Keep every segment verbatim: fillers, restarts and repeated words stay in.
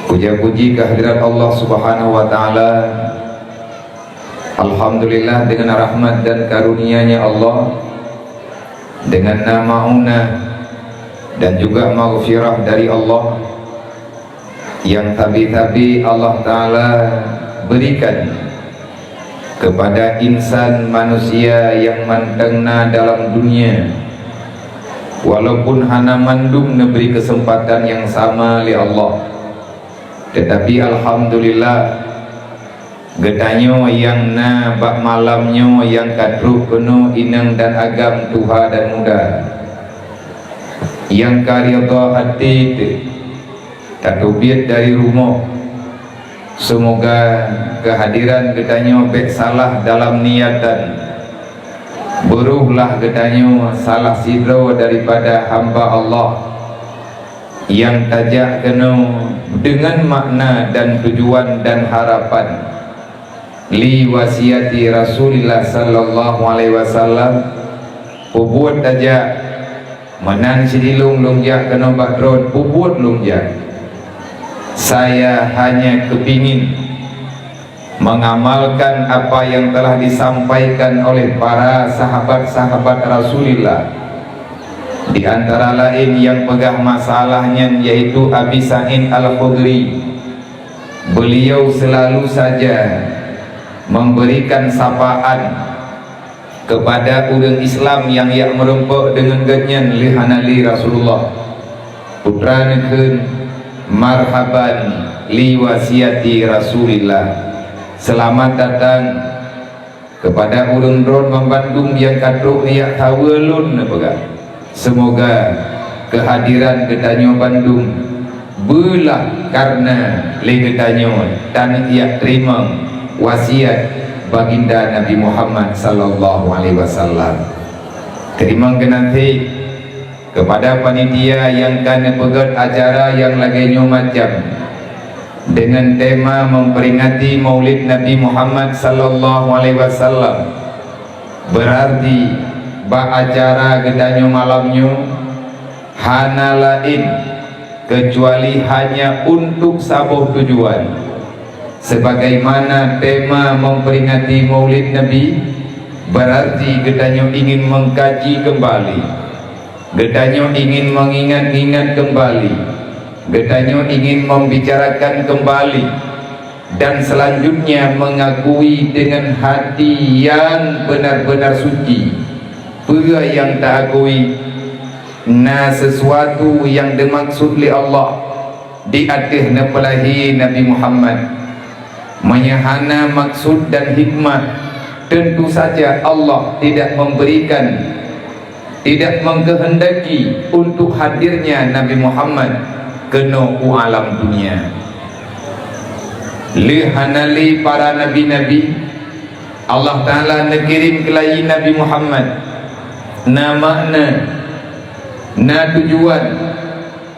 Puja-puji kehadirat Allah Subhanahu wa Ta'ala. Alhamdulillah, dengan rahmat dan karunia-Nya Allah, dengan na maunah dan juga maghfirah dari Allah, yang tabi-tabi Allah Ta'ala berikan kepada insan manusia yang manteng na dalam dunia, walaupun hana mandum neubri keuseumpatan nyang sama lé Allah. Teutapi alhamdulillah, geutanyoe nyang na bak malam nyoe nyang ka trok keunoe inong dan agam, tuha dan muda, nyang ka ridha até teuh tateubiet dari rumoh. Seumoga keuhadiran geutanyoe bék salah dalam niatan. Beurohlah geutanyoe salah sidroe daripada hamba Allah nyang tajak keunoe deungon makna dan tujuan dan harapan. Li wasiati Rasulillah sallallahu alaihi wasallam, peubuet tajak, meunan sidilong lôn jak keunoe bak droe, peubuet lôn jak. Saya hanya kepingin mengamalkan apa yang telah disampaikan oleh para sahabat-sahabat Rasulillah. Di antara laén nyang peugah masalah nyan, yaitu Abi Sa'id Al-Khudri. Beliau selalu saja memberikan sapaan kepada ureuëng Islam nyang jak meurumpok deungon geuhnyan lé hana lé Rasulullah. Putra neukheun, "Marhaban li wasiati Rasulillah." Seulamat datang kepada ureuëng droe banmandum nyang ka trok jak saweue lôn neupeugah. Seumoga keuhadiran geutanyoe bandum beulah kareuna lé geutanyoe taneuk jak teurimong wasiat Baginda Nabi Muhammad sallallahu alaihi wasallam. Teurimong geunaséh kepada panitia nyang ka neupeugét acara nyang lagée nyoe macam deungon tema memperingati Maulid Nabi Muhammad sallallahu alaihi wasallam. Beurarti bak acara geutanyoe malam nyoe hana laén keucuali hanya untuk saboh tujuan. Sebagaimana tema memperingati Maulid Nabi, beurarti geutanyoe ingin mengkaji keumbali. Geutanyoe ingin mengingat-ingat kembali, geutanyoe ingin membicarakan kembali, dan selanjutnya mengakui dengan hati yang benar-benar suci. Peue nyang ta-akui? Na sesuatu nyang dimaksud lé Allah di ateueh neupeulahé Nabi Muhammad. Meunyoe hana maksud dan hikmah, tentu saja Allah tidak memberikan, tidak mengkehendaki untuk hadirnya Nabi Muhammad keunoe u alam dunia. Lé hana lé para nabi-nabi, Allah Ta'ala neukirém keulayi Nabi Muhammad na makna, na tujuan,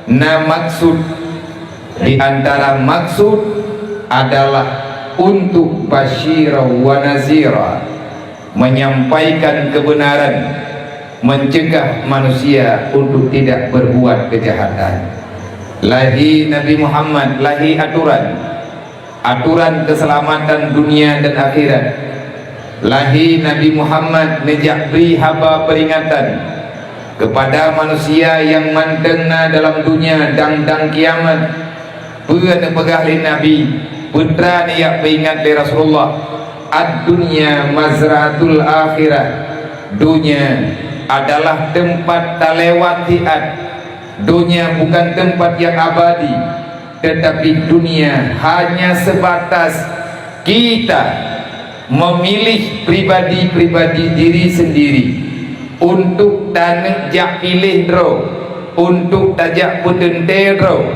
na maksud. Di antara maksud adalah untuk basyira wa nazira, menyampaikan kebenaran, mencegah manusia untuk tidak berbuat kejahatan. Lahé Nabi Muhammad, lahé aturan, aturan keselamatan dunia dan akhirat. Lahé Nabi Muhammad neujak bri haba peringatan kepada manusia nyang mantong na dalam dunia dang-dang kiamat. Peue neupeugah lé Nabi, peue teuma neujak peuingat lé Rasulullah, "Ad-dunya mazra'atul akhirah." Dunia adalah tempat talewat siat. Dunia bukan tempat yang abadi. Tetapi dunia hanya sebatas kita memilih pribadi-pribadi diri sendiri untuk taneuk jak piléh droe, untuk tajak peuteuntée droe.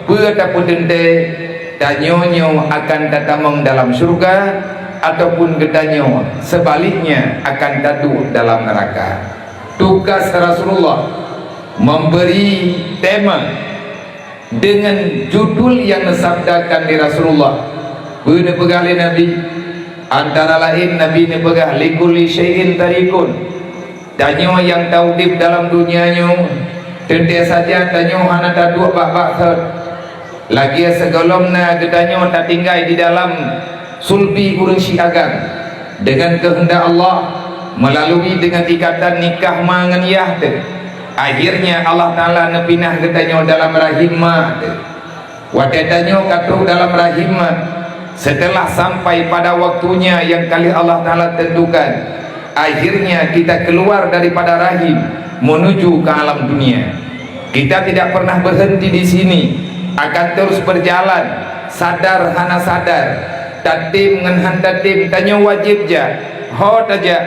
Peue tapeuteuntée? Tanyoe nyoe akan tatamong dalam syurga, ataupun geutanyoe sebaliknya akan taduek dalam neuraka. Tugas Rasulullah memberi tema deungon judul nyang neusabdakan lé Rasulullah. Peue neupeugah lé Nabi? Antara laén Nabi neupeugah, "Likulli syai'in tarikun." Tanyoe nyang taudeb dalam dunia nyoe, teuntée saja tanyoe hana taduek bak-bak thot. Lagée sigohlom na geutanyoe tatinggai di dalam sulbi ureuëng syiagam, deungon keuheundak Allah, meulalui deungon ikatan nikah ma ngon yah teuh, akhirnya Allah Taala neupinah geutanyoe dalam rahim ma teuh. Watée tanyoe ka trok dalam rahim ma, seuteulah sampai pada waktunya nyang ka lheueh Allah Taala teuntukan, akhirnya kita keluar daripada rahim menuju ke alam dunia. Kita tidak pernah berhenti di sini, akan terus berjalan, sadar hana sadar, tatem ngon han tatem, tanyoe wajéb jak. Ho tajak,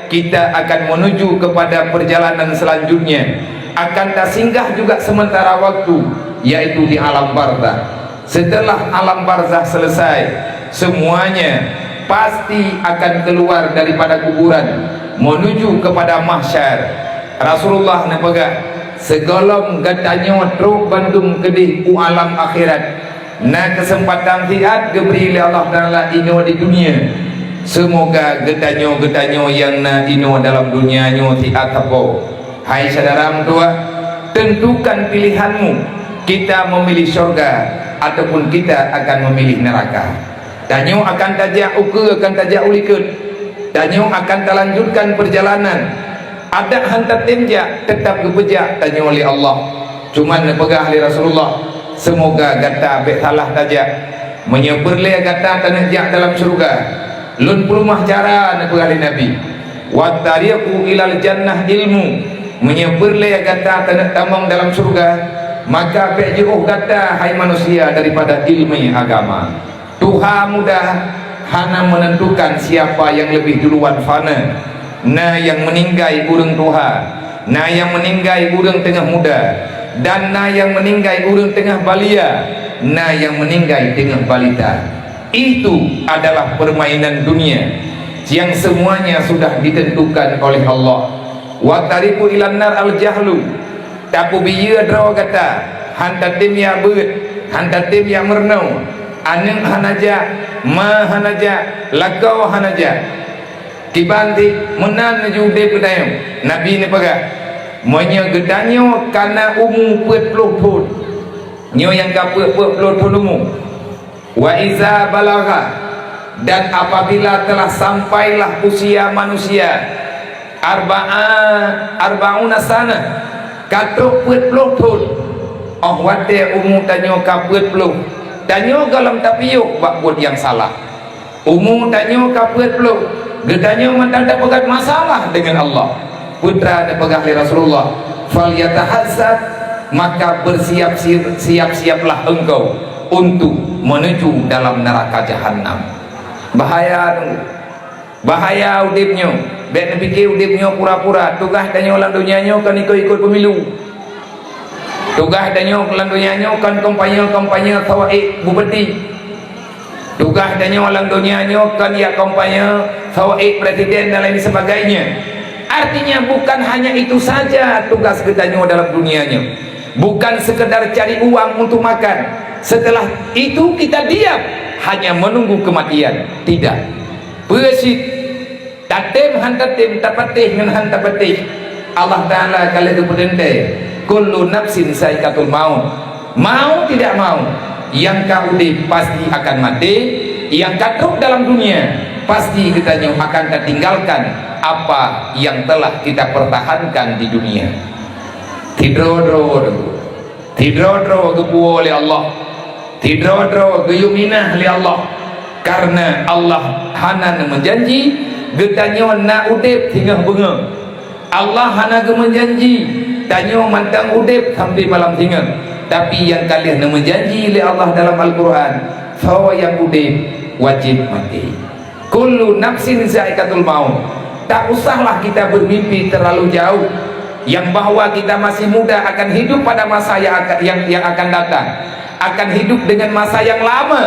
kita akan menuju kepada perjalanan selanjutnya, akan tasinggah juga sementara waktu, yaitu di alam barzakh. Setelah alam barzakh selesai, semuanya pasti akan keluar daripada kuburan menuju kepada mahsyar. Rasulullah neupeugah, sigohlom geutanyoe trok bandum keudeh u alam akhirat, na keuseumpatan siat geubri lé Allah Taala inoe di dunia. Seumoga geutanyoe-geutanyoe nyang na inoe dalam dunia nyoe siat sapo. Hai syedara meutuwah, tentukan pilihanmu, kita memilih syurga ataupun kita akan memilih neraka. Tanyoe akan tajak ukeue, akan tajak u likot. Tanyoe akan talanjutkan perjalanan. Adak han tatem jak, teutap geupeujak tanyoe lé Allah. Cuman neupeugah lé Rasulullah, "Seumoga gata bék salah tajak. Meunyoe peureulée gata taneuk jak dalam syeuruga, lôn peuleumah cara," neupeugah lé Nabi. "Wat tariqu ilal jannah ilmu." Meunyoe peureulée gata taneuk tamong dalam syeuruga, maka bék jiôh gata, hai manusia, daripada iéleumé agama. Tuha muda hana menentukan siapa yang lebih duluan fana. Na nyang meuninggai ureuëng tuha, na nyang meuninggai ureuëng teungoh muda, dan na nyang meuninggai ureuëng teungoh balia, na nyang meuninggai teungoh balita. Itu adalah permainan dunia yang semuanya sudah ditentukan oleh Allah. Wa tariqu ilan nar al jahlu. Tapeubiyeu droe gata, han tatem jak beuet, han tatem jak meurunoe, aneuëk hana jak, ma hana jak, lakoe hana jak. Kiban cit meunan laju udeb geutanyoe. Nabi neupeugah, "Meunyoe geutanyoe ka na umu peuet ploh thon," nyoe nyang ka peuet-peuet ploh thon umu, "Wa iza balagha," dan apabila telah sampailah usia manusia, "arba'a, arba'una sanah," ka trok peuet ploh thon. Óh watée umu tanyoe ka peuet ploh, tanyoe gohlom tapiôh bak buet nyang salah. Umu tanyoe ka peuet ploh, geutanyoe mantong tapeugét masalah deungon Allah. Peue neupeugah lé Rasulullah, "Falyatahazzar," maka bersiap-siap, siap-siaplah engkau untuk menuju dalam neraka jahanam. Bahaya tu. Bahaya udeb nyoe. Bék neupike udeb nyoe pura-pura. Tugaih tanyoe lam donya nyoe kon ikot-ikot pemilu. Tugaih tanyoe lam donya nyoe kon kampanye-kampanye sawa ék bupati. Tugaih tanyoe lam donya nyoe kon jak kampanye sawa ék presiden dan lain sebagainya. Artinya, bukan hanya itu saja tugas geutanyoe dalam dunia nyoe. Bukan sekedar cari uang untuk makan. Setelah itu kita diam, hanya menunggu kematian. Tidak. Peue cit? Tatem han tatem, tapatéh ngon han tapatéh. Allah Taala ka lheueh geupeuteuntée, "Kullu nafsin za'iqatul maut." Mau tidak mau, nyang ka udeb pasti akan maté, nyang ka trok dalam dunia, pasti geutanyoe akan tatinggalkan apa yang telah kita pertahankan di dunia. Sidroe-droe Sidroe-droe geupuwoe lé Allah, sidroe-droe geuyue minah lé Allah, kareuna Allah hana neumeujanji geutanyoe na udeb singoh beungoh. Allah hana geumeujanji tanyoe mantong udeb sampoe malam singoh, tapi nyang ka lheueh neumeujanji lé Allah dalam Al-Qur'an, soe nyang udeb wajéb maté. Kullu nafsin za'iqatul maut. Tak usahlah kita bermimpi terlalu jauh, yang bahwa kita masih muda akan hidup pada masa yang akan, yang, yang akan datang, akan hidup dengan masa yang lama,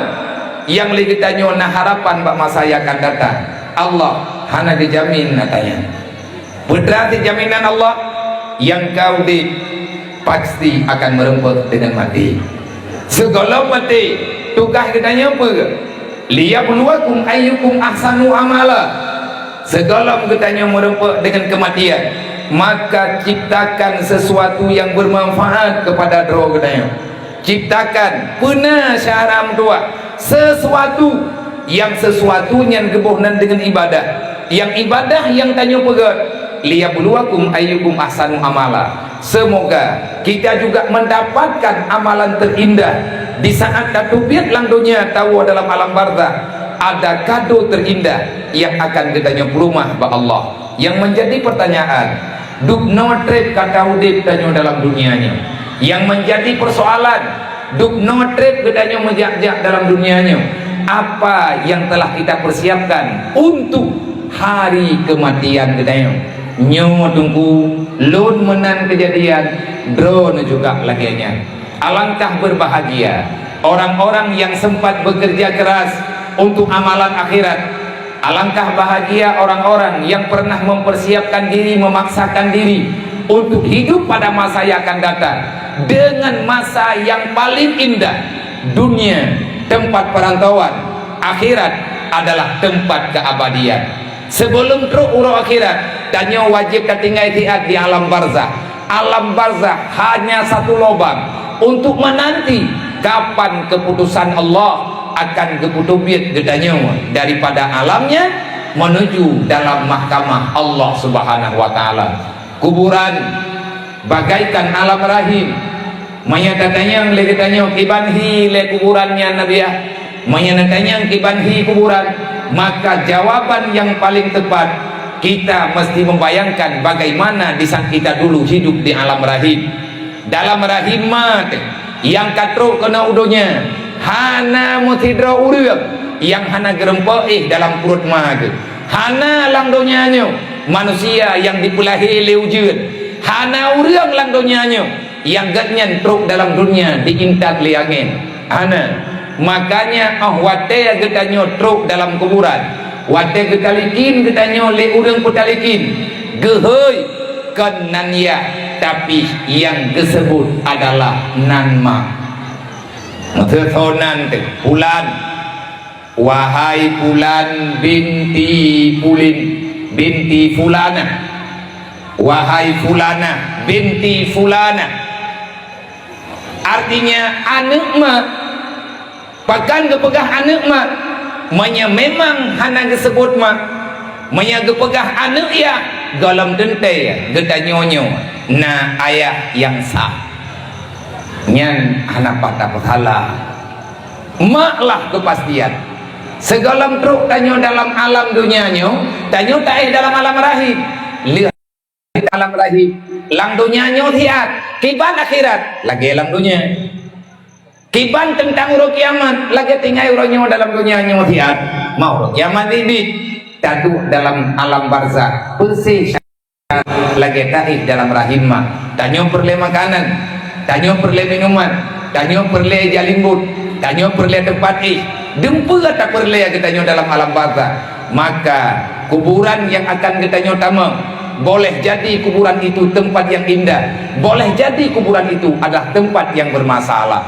nyang lé geutanyoe na harapan bak masa yang akan datang. Allah hana geujamin, katanya. Peue teuma jaminan Allah, nyang ka udeb pasti akan meureumpok deungon maté. Sigohlom maté, tugaih geutanyoe peue? "Liyabluwakum ayyukum ahsanu amala." Sigohlom geutanyoe meureumpok deungon keumatian, maka ciptakan sesuatu yang bermanfaat kepada droe geutanyoe. Ciptakan, peuna syahara meutuah, sesuatu, nyang sesuatu nyan geuboh nan deungon ibadah. Nyang ibadah nyang tanyoe peugét, "Liyabluwakum ayyukum ahsanu amala." Semoga kita juga mendapatkan amalan terindah di saat tateubiet lam dunia, tawoe dalam alam barzakh. Ada kado terindah nyang akan geutanyoe peurumoh bak Allah. Nyang menjadi pertanyaan, dubnoe treb ka taudeb tanyoe dalam dunia nyoe. Nyang menjadi persoalan, dubnoe treb geutanyoe meujak-jak dalam dunia nyoe. Apa yang telah kita persiapkan untuk hari kematian geutanyoe? Nyoe Teungku, lôn meunan keujadian, droeneuh juga lagée nyan. Alangkah berbahagia orang-orang yang sempat bekerja keras untuk amalan akhirat. Alangkah bahagia orang-orang yang pernah mempersiapkan diri, memaksakan diri untuk hidup pada masa yang akan datang dengan masa yang paling indah. Dunia tempat perantauan, akhirat adalah tempat keabadian. Sebelum trok uroe akhirat, tanyoe wajéb tatinggai siat di alam barzakh. Alam barzakh hanya satu lubang untuk menanti kapan keputusan Allah akan geupeutubiet geutanyoe daripada alam nyan menuju dalam mahkamah Allah Subhanahu wa Taala. Kuburan bagaikan alam rahim. Meunyoe tatanyong lé geutanyoe kiban hi lé kuburan nyan, Nabiah, meunyoe neutanyong kiban hi kuburan, maka jawaban nyang paleng teupat, kita meusti membayangkan bagaimana di saat kita dulu hidup di alam rahim. Dalam rahim ma teuh nyang ka trok keunoe u donya, hana meusidroe ureuëng nyang hana geurumpok éh dalam pruet ma geuh. Hana lam donya nyoe manusia nyang jipeulahé lé ujeuen. Hana ureuëng lam donya nyoe nyang geuhnyan trok dalam dunia diintat lé angén. Hana. Makanya óh watée geutanyoe trok dalam kuburan, watée geutalikin geutanyoe lé ureuëng peutalikin, geuhôi kon nan yah, tapi nyang geuseubut adalah nan mak. Meuseusoe nan teuh, Fulan, wahai Fulan binti Pulin, binti Fulanah. Wahai Fulanah binti Fulanah. Artinya, aneuëk mak. Pakon geupeugah aneuëk mak? Meunyoe memang hana geuseubut mak, meunyoe geupeugah aneuëk yah, gohlom teuntée geutanyoe nyoe na ayah nyang sah. Nyan hana pat tapeusalah. Mak lah keupastian. Sigohlom trok tanyoe dalam alam donya nyoe, tanyoe taéh dalam alam rahim. Lheueh alam rahim, lam donya nyoe siat, kiban akhirat lagée lam donya. Kiban teuntang uroe kiamat lagée tinggai uroe nyoe dalam donya nyoe siat, ma uroe kiamat biet-biet. Taduek dalam alam barzakh, peuseh lagée taéh dalam rahim mak. Tanyoe peureulée makanan, tanyoe peureulée minuman, tanyoe peureulée jalimbot, tanyoe peureulée teumpat éh. Dum peue tapeureulée geutanyoe dalam alam barzakh. Maka, kuburan nyang akan geutanyoe tamong, boleh jadi kuburan itu tempat yang indah, boleh jadi kuburan itu adalah tempat yang bermasalah.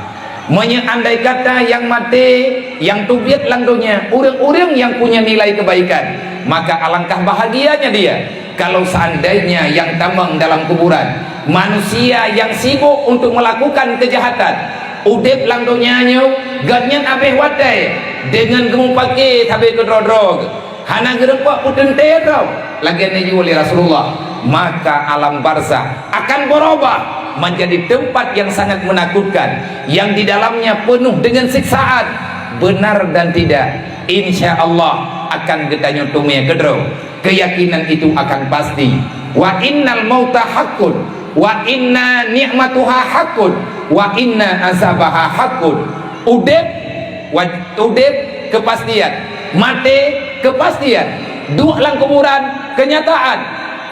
Meunyoe andai kata nyang maté, nyang teubiet lam donya, ureuëng-ureuëng nyang punya nilai kebaikan, maka alangkah bahagianya dia kalau seandainya nyang tamong dalam kuburan manusia nyang sibuk untuk melakukan kejahatan. Udeb lam donya nyoe, gobnyan abéh watée deungon geumeupaké sabe keudroe-droe. Hana geurumpok peuteuntée droe, lagée neuyue lé Rasulullah, maka alam barzakh akan berubah menjadi tempat yang sangat menakutkan, yang di dalamnya penuh dengan siksaan. Benar dan tidak, insya Allah akan geutanyoe teumé keudroe. Keyakinan itu akan pasti. Wa innal mauta haqqun, wa inna ni'matuha haqqun, wa inna azabaha haqqun. Udeb, wa-, udeb kepastian, maté kepastian, duek lam kuburan kenyataan,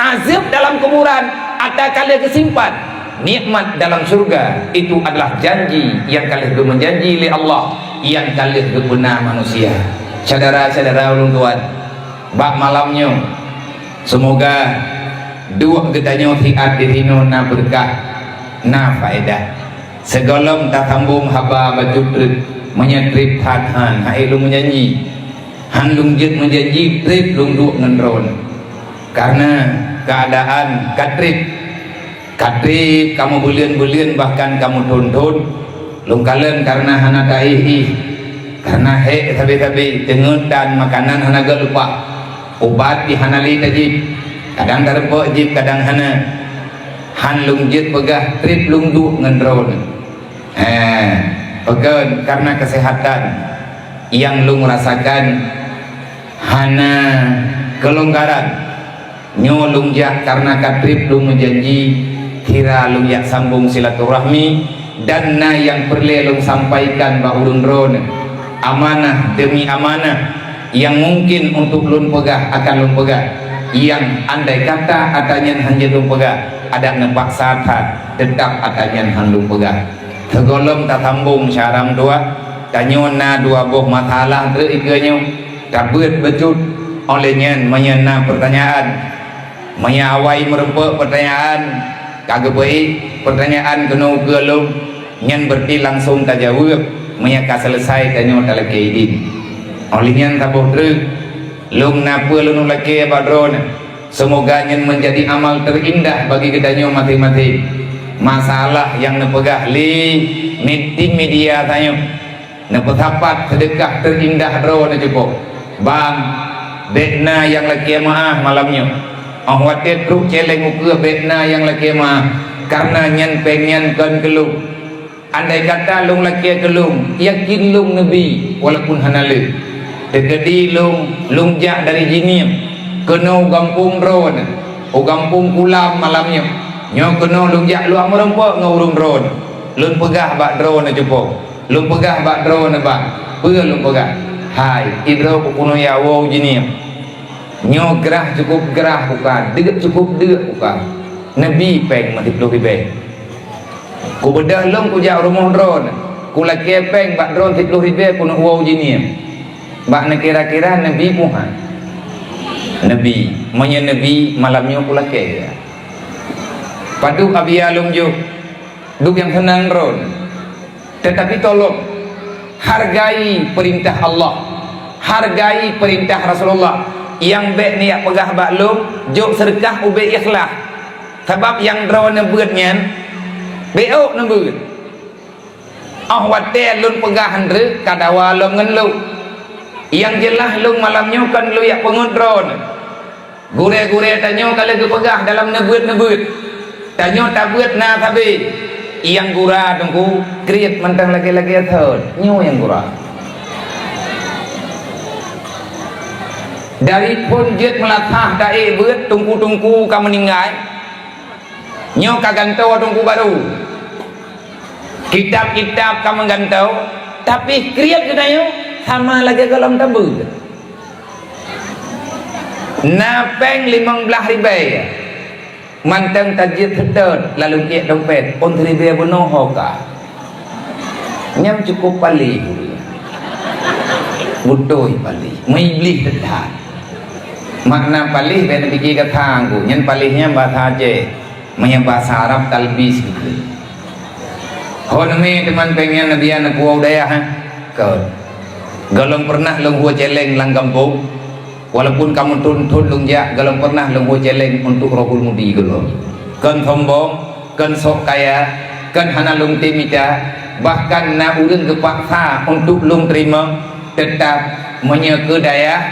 azab dalam kuburan ata ka lheueh geusimpan, nikmat dalam syurga itu adalah janji nyang ka lheueh geumeujanji lé Allah, nyang ka lheueh geupeuna manusia. Syedara-syedara ulôn tuan, bak malam nyoe, seumoga duek geutanyoe siat di sinoe na beureukat, na faedah. Sigohlom tasambong haba bacut treuk, meunyoe treb that han, hai lôn meujanji, han lôn jeuet meujanji treb lôn duek ngon droeneuh. Kareuna keuadaan ka treb, ka treb, ka meubuleuen-buleuen, bahkan ka meuthon-thon. Lôn kalon kareuna hana taéh-éh, kareuna hék sabe-sabe, teungeut dan makanan hana geuleupah, ubat pih hana lé tajép, kadang tareupok jép, kadang hana. Han lôn jeuet peugah treb lôn duek ngon droeneuh. Eh, pakon? Kareuna keuseuhatan nyang lôn rasakan hana keulonggaran. Nyoe lôn jak kareuna ka treb lôn meujanji, kira lôn jak sambong silaturahmi, dan na nyang peureulée lôn sampaikan bak ureuëng droeneuh. Amanah demi amanah, nyang mungken untuk lôn peugah akan lôn peugah, nyang andai kata ata nyan hana lôn peugah, adak neupaksa that, teutab ata nyan hana lôn peugah. Sigohlom tasambong syedara meutuwah, tanyoe na dua boh masalah treuk ikeue nyoe. Tabeuet bacut. Óh lheueh nyan, meunyoe na peurtanyaan, meunyoe awai meurumpok peurtanyaan, ka geupeuék peurtanyaan keunoe ukeue lom, nyan beurati langsong tajaweueb. Meunyoe ka seuleusai, tanyoe talakée idin. Óh lheueh nyan saboh treuk, lôn na peue lôn lakée bak droeneuh. Seumoga nyan meunjadi amal teurindah bagi geutanyoe maséng-maséng. Masalah nyang neupeugah lé meeting media tanyoe, neupeusapat seudeukah teurindah droeneuh cupo. Bang, bék na nyang lakée meuáh malam nyoe. Óh watée trok céléng ukeue, bék na nyang lakée meuáh, kareuna nyan péng nyan kon keu lôn. Andai kata lôn lakée keu lôn, yakin lôn neubi, walaupun hana lé. Teukeudi lôn, lôn jak dari Jeunieb keunoe u gampông droeneuh, u gampông Kulam malam nyoe. Nyoe keunoe lôn jak luwah meurumpok ngon ureuëng droeneuh. Lôn peugah bak droeneuh cupo, lôn peugah bak droeneuh bang, peue lôn peugah? Hai, idroe keunoe ya woe u Jeunieb. Nyoe grah cukup grah bukan, deuek cukup deuek bukan. Neubi péng meusiploh ribée. Kubeudôh lôn kujak rumoh droeneuh, kulakée péng bak droeneuh siploh ribée keuneuk woe u Jeunieb. Bak neukira-kira neubi peue han? Neubi. Meunyoe neubi, malam nyoe kulakée. Padub Abia lôn jok, duek nyang seunang droeneuh. Teutapi tolong, hargai peurintah Allah, hargai peurintah Rasulullah. Nyang bék neujak peugah bak lôn, jok seudeukah ubé ikhlas. Sabab nyang droeneuh beuet nyan, bék ôk neubeuet. Óh watée lôn peugah han treuk, ka dawa lom ngon lôn. Nyang jeulaih lôn malam nyoe kon lôn jak peungeut droeneuh. Gurée-gurée tanyoe ka lheueh geupeugah dalam neubeuet-neubeuet. Tanyoe tabeuet na sabe. Nyang gura teungku, kriet mantong lagée-lagée thon. Nyoe nyang gura. Dari phon jeuet meulasah taék beuet, teungku-teungku ka meuninggai. Nyoe ka gantoe teungku barô. Kitab-kitab ka meugantoe, tapi kriet geutanyoe sama lagée gohlom tabeuet. Na péng limong blaih ribée, mantong tajeuet seutôt lalu ék dompet, ôn siribée bunoe ho ka. Nyan cukup paléh. Beutôi paléh, meuiblih teutat. Makna paléh bék neupike gata, nyan paléh nyan bahasa Aceh. Meunyoe basa Arab talbis geukheun. Ho neumé teuma péng nyan neubian neupuwoe u dayah, eh? Kon. Gohlom peureunah lôn hue céléng lam gampông, walaupun ka meuthon-thon lôn jak, gohlom peureunah lôn hue céléng untuk Rohul Mudi gohlom. Kon sombong, kon sok kaya, kon hana lôn tem mita, bahkan na ureuëng geupaksa untuk lôn teurimong, teutap meunyoe keu dayah,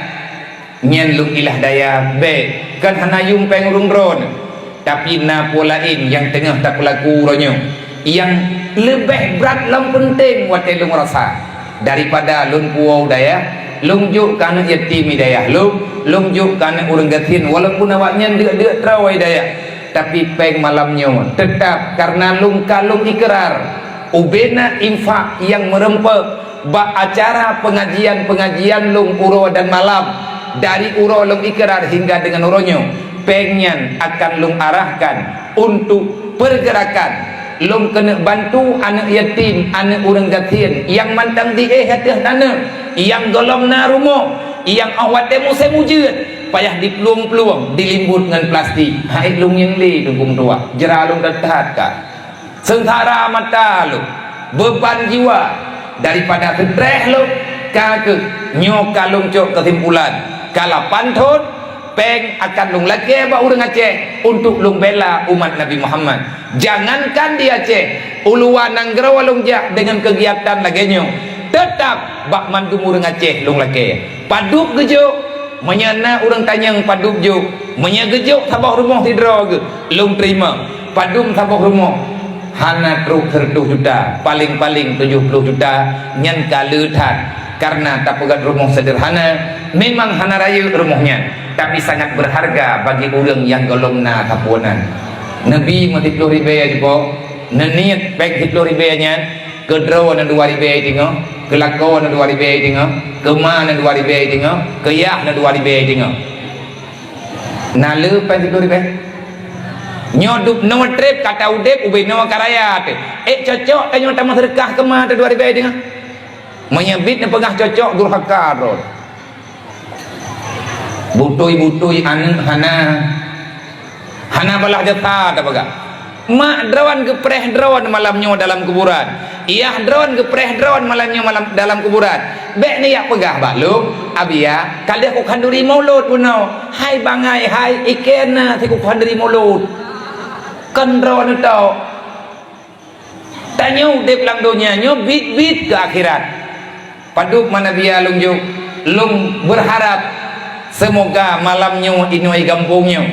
nyan lôn ilah daya bék, kon hana yuem péng ureuëng droeneuh. Tapi na peue laén nyang teungoh tapeulaku uroe nyoe, nyang leubeh brat lom peunteng watée lôn rasa. Daripada lôn puwoe u dayah, lôn jok keu aneuëk yatim di dayah lôn, lôn jok keu aneuëk ureuëng gasien, walaupun awaknyan deuek-deuek droe di dayah, tapi péng malam nyoe teutap kareuna lôn ka lôn ikrar. Ubena infak nyang meureumpok bak acara peungajian-peungajian lôn uroe dan malam, dari uroe lôn ikrar hingga deungon uroe nyoe, péng nyan akan lôn arahkan untuk peurgeurakan lôn keuneuk bantu aneuëk yatim, aneuëk ureuëng gasien nyang mantong di éh ateueh taneuk, nyang gohlom na rumoh, nyang óh watée musém ujeuen payah diplueng-plueng, dilimbot ngon plastik. Hai lôn nyang lé dukung tuah, jra lôn that-that ka. Seungsara mata lôn, beuban jiwa, daripada seutreh lôn, ka keuh nyoe ka lôn cok keusimpulan, ka lapan thon, Péng akan lôn lakée bak ureuëng Aceh untuk lôn bela umat Nabi Muhammad. Jangankan di Aceh, u luwa nanggroe lôn jak deungon keugiatan lagée nyoe, teutap bak mandum ureuëng Aceh lôn lakée. Padub geujok, meunyoe na ureuëng tanyong padub jok, meunyoe geujok saboh rumoh sidroe geuh, lôn teurimong. Padub saboh rumoh, hana trok seureutôh juta, paleng-paleng tujoh ploh juta, nyan ka le that. Kareuna tapeugét rumoh seudeurhana, memang hana rayeuk rumoh nyan, tapi sangat beurharga bagi ureuëng nyang gohlom na sapeue nan. Neubi meusiploh ribée jipo, neuniet péng siploh ribée nyan, keu droeneuh dua ribée teungoh, keu lakoeneuh dua ribée teungoh, keu maneuh dua ribée teungoh, keu yahneuh dua ribée teungoh. Na le péng siploh ribée? Nyoe dub noe treb kata udeb ubé noe ka raya teuh. Ék cocok tanyoe tameuseudekah keu ma teuh dua ribée teungoh? Meunyoe bit neupeugah cocok, durhaka droe. Butôi-butôi aneuëk hana, hana balaih jasa tapeugah. Mak droeneuh geupreh droeneuh malam nyoe dalam kuburan. Yah droeneuh geupreh droeneuh malam nyoe malam dalam kuburan. Bék neujak peugah bak lôn, "Abiya, ka lheueh kukhanduri mulod bunoe. Hai bangai, hai ikena si kukhanduri mulod." Kon droeneuh tok. Tanyoe udeb lam donya nyoe biet-biet keu akhirat. Padub mana biya lôn jok, lôn beurharap seumoga malam nyoe inoe gampông nyoe.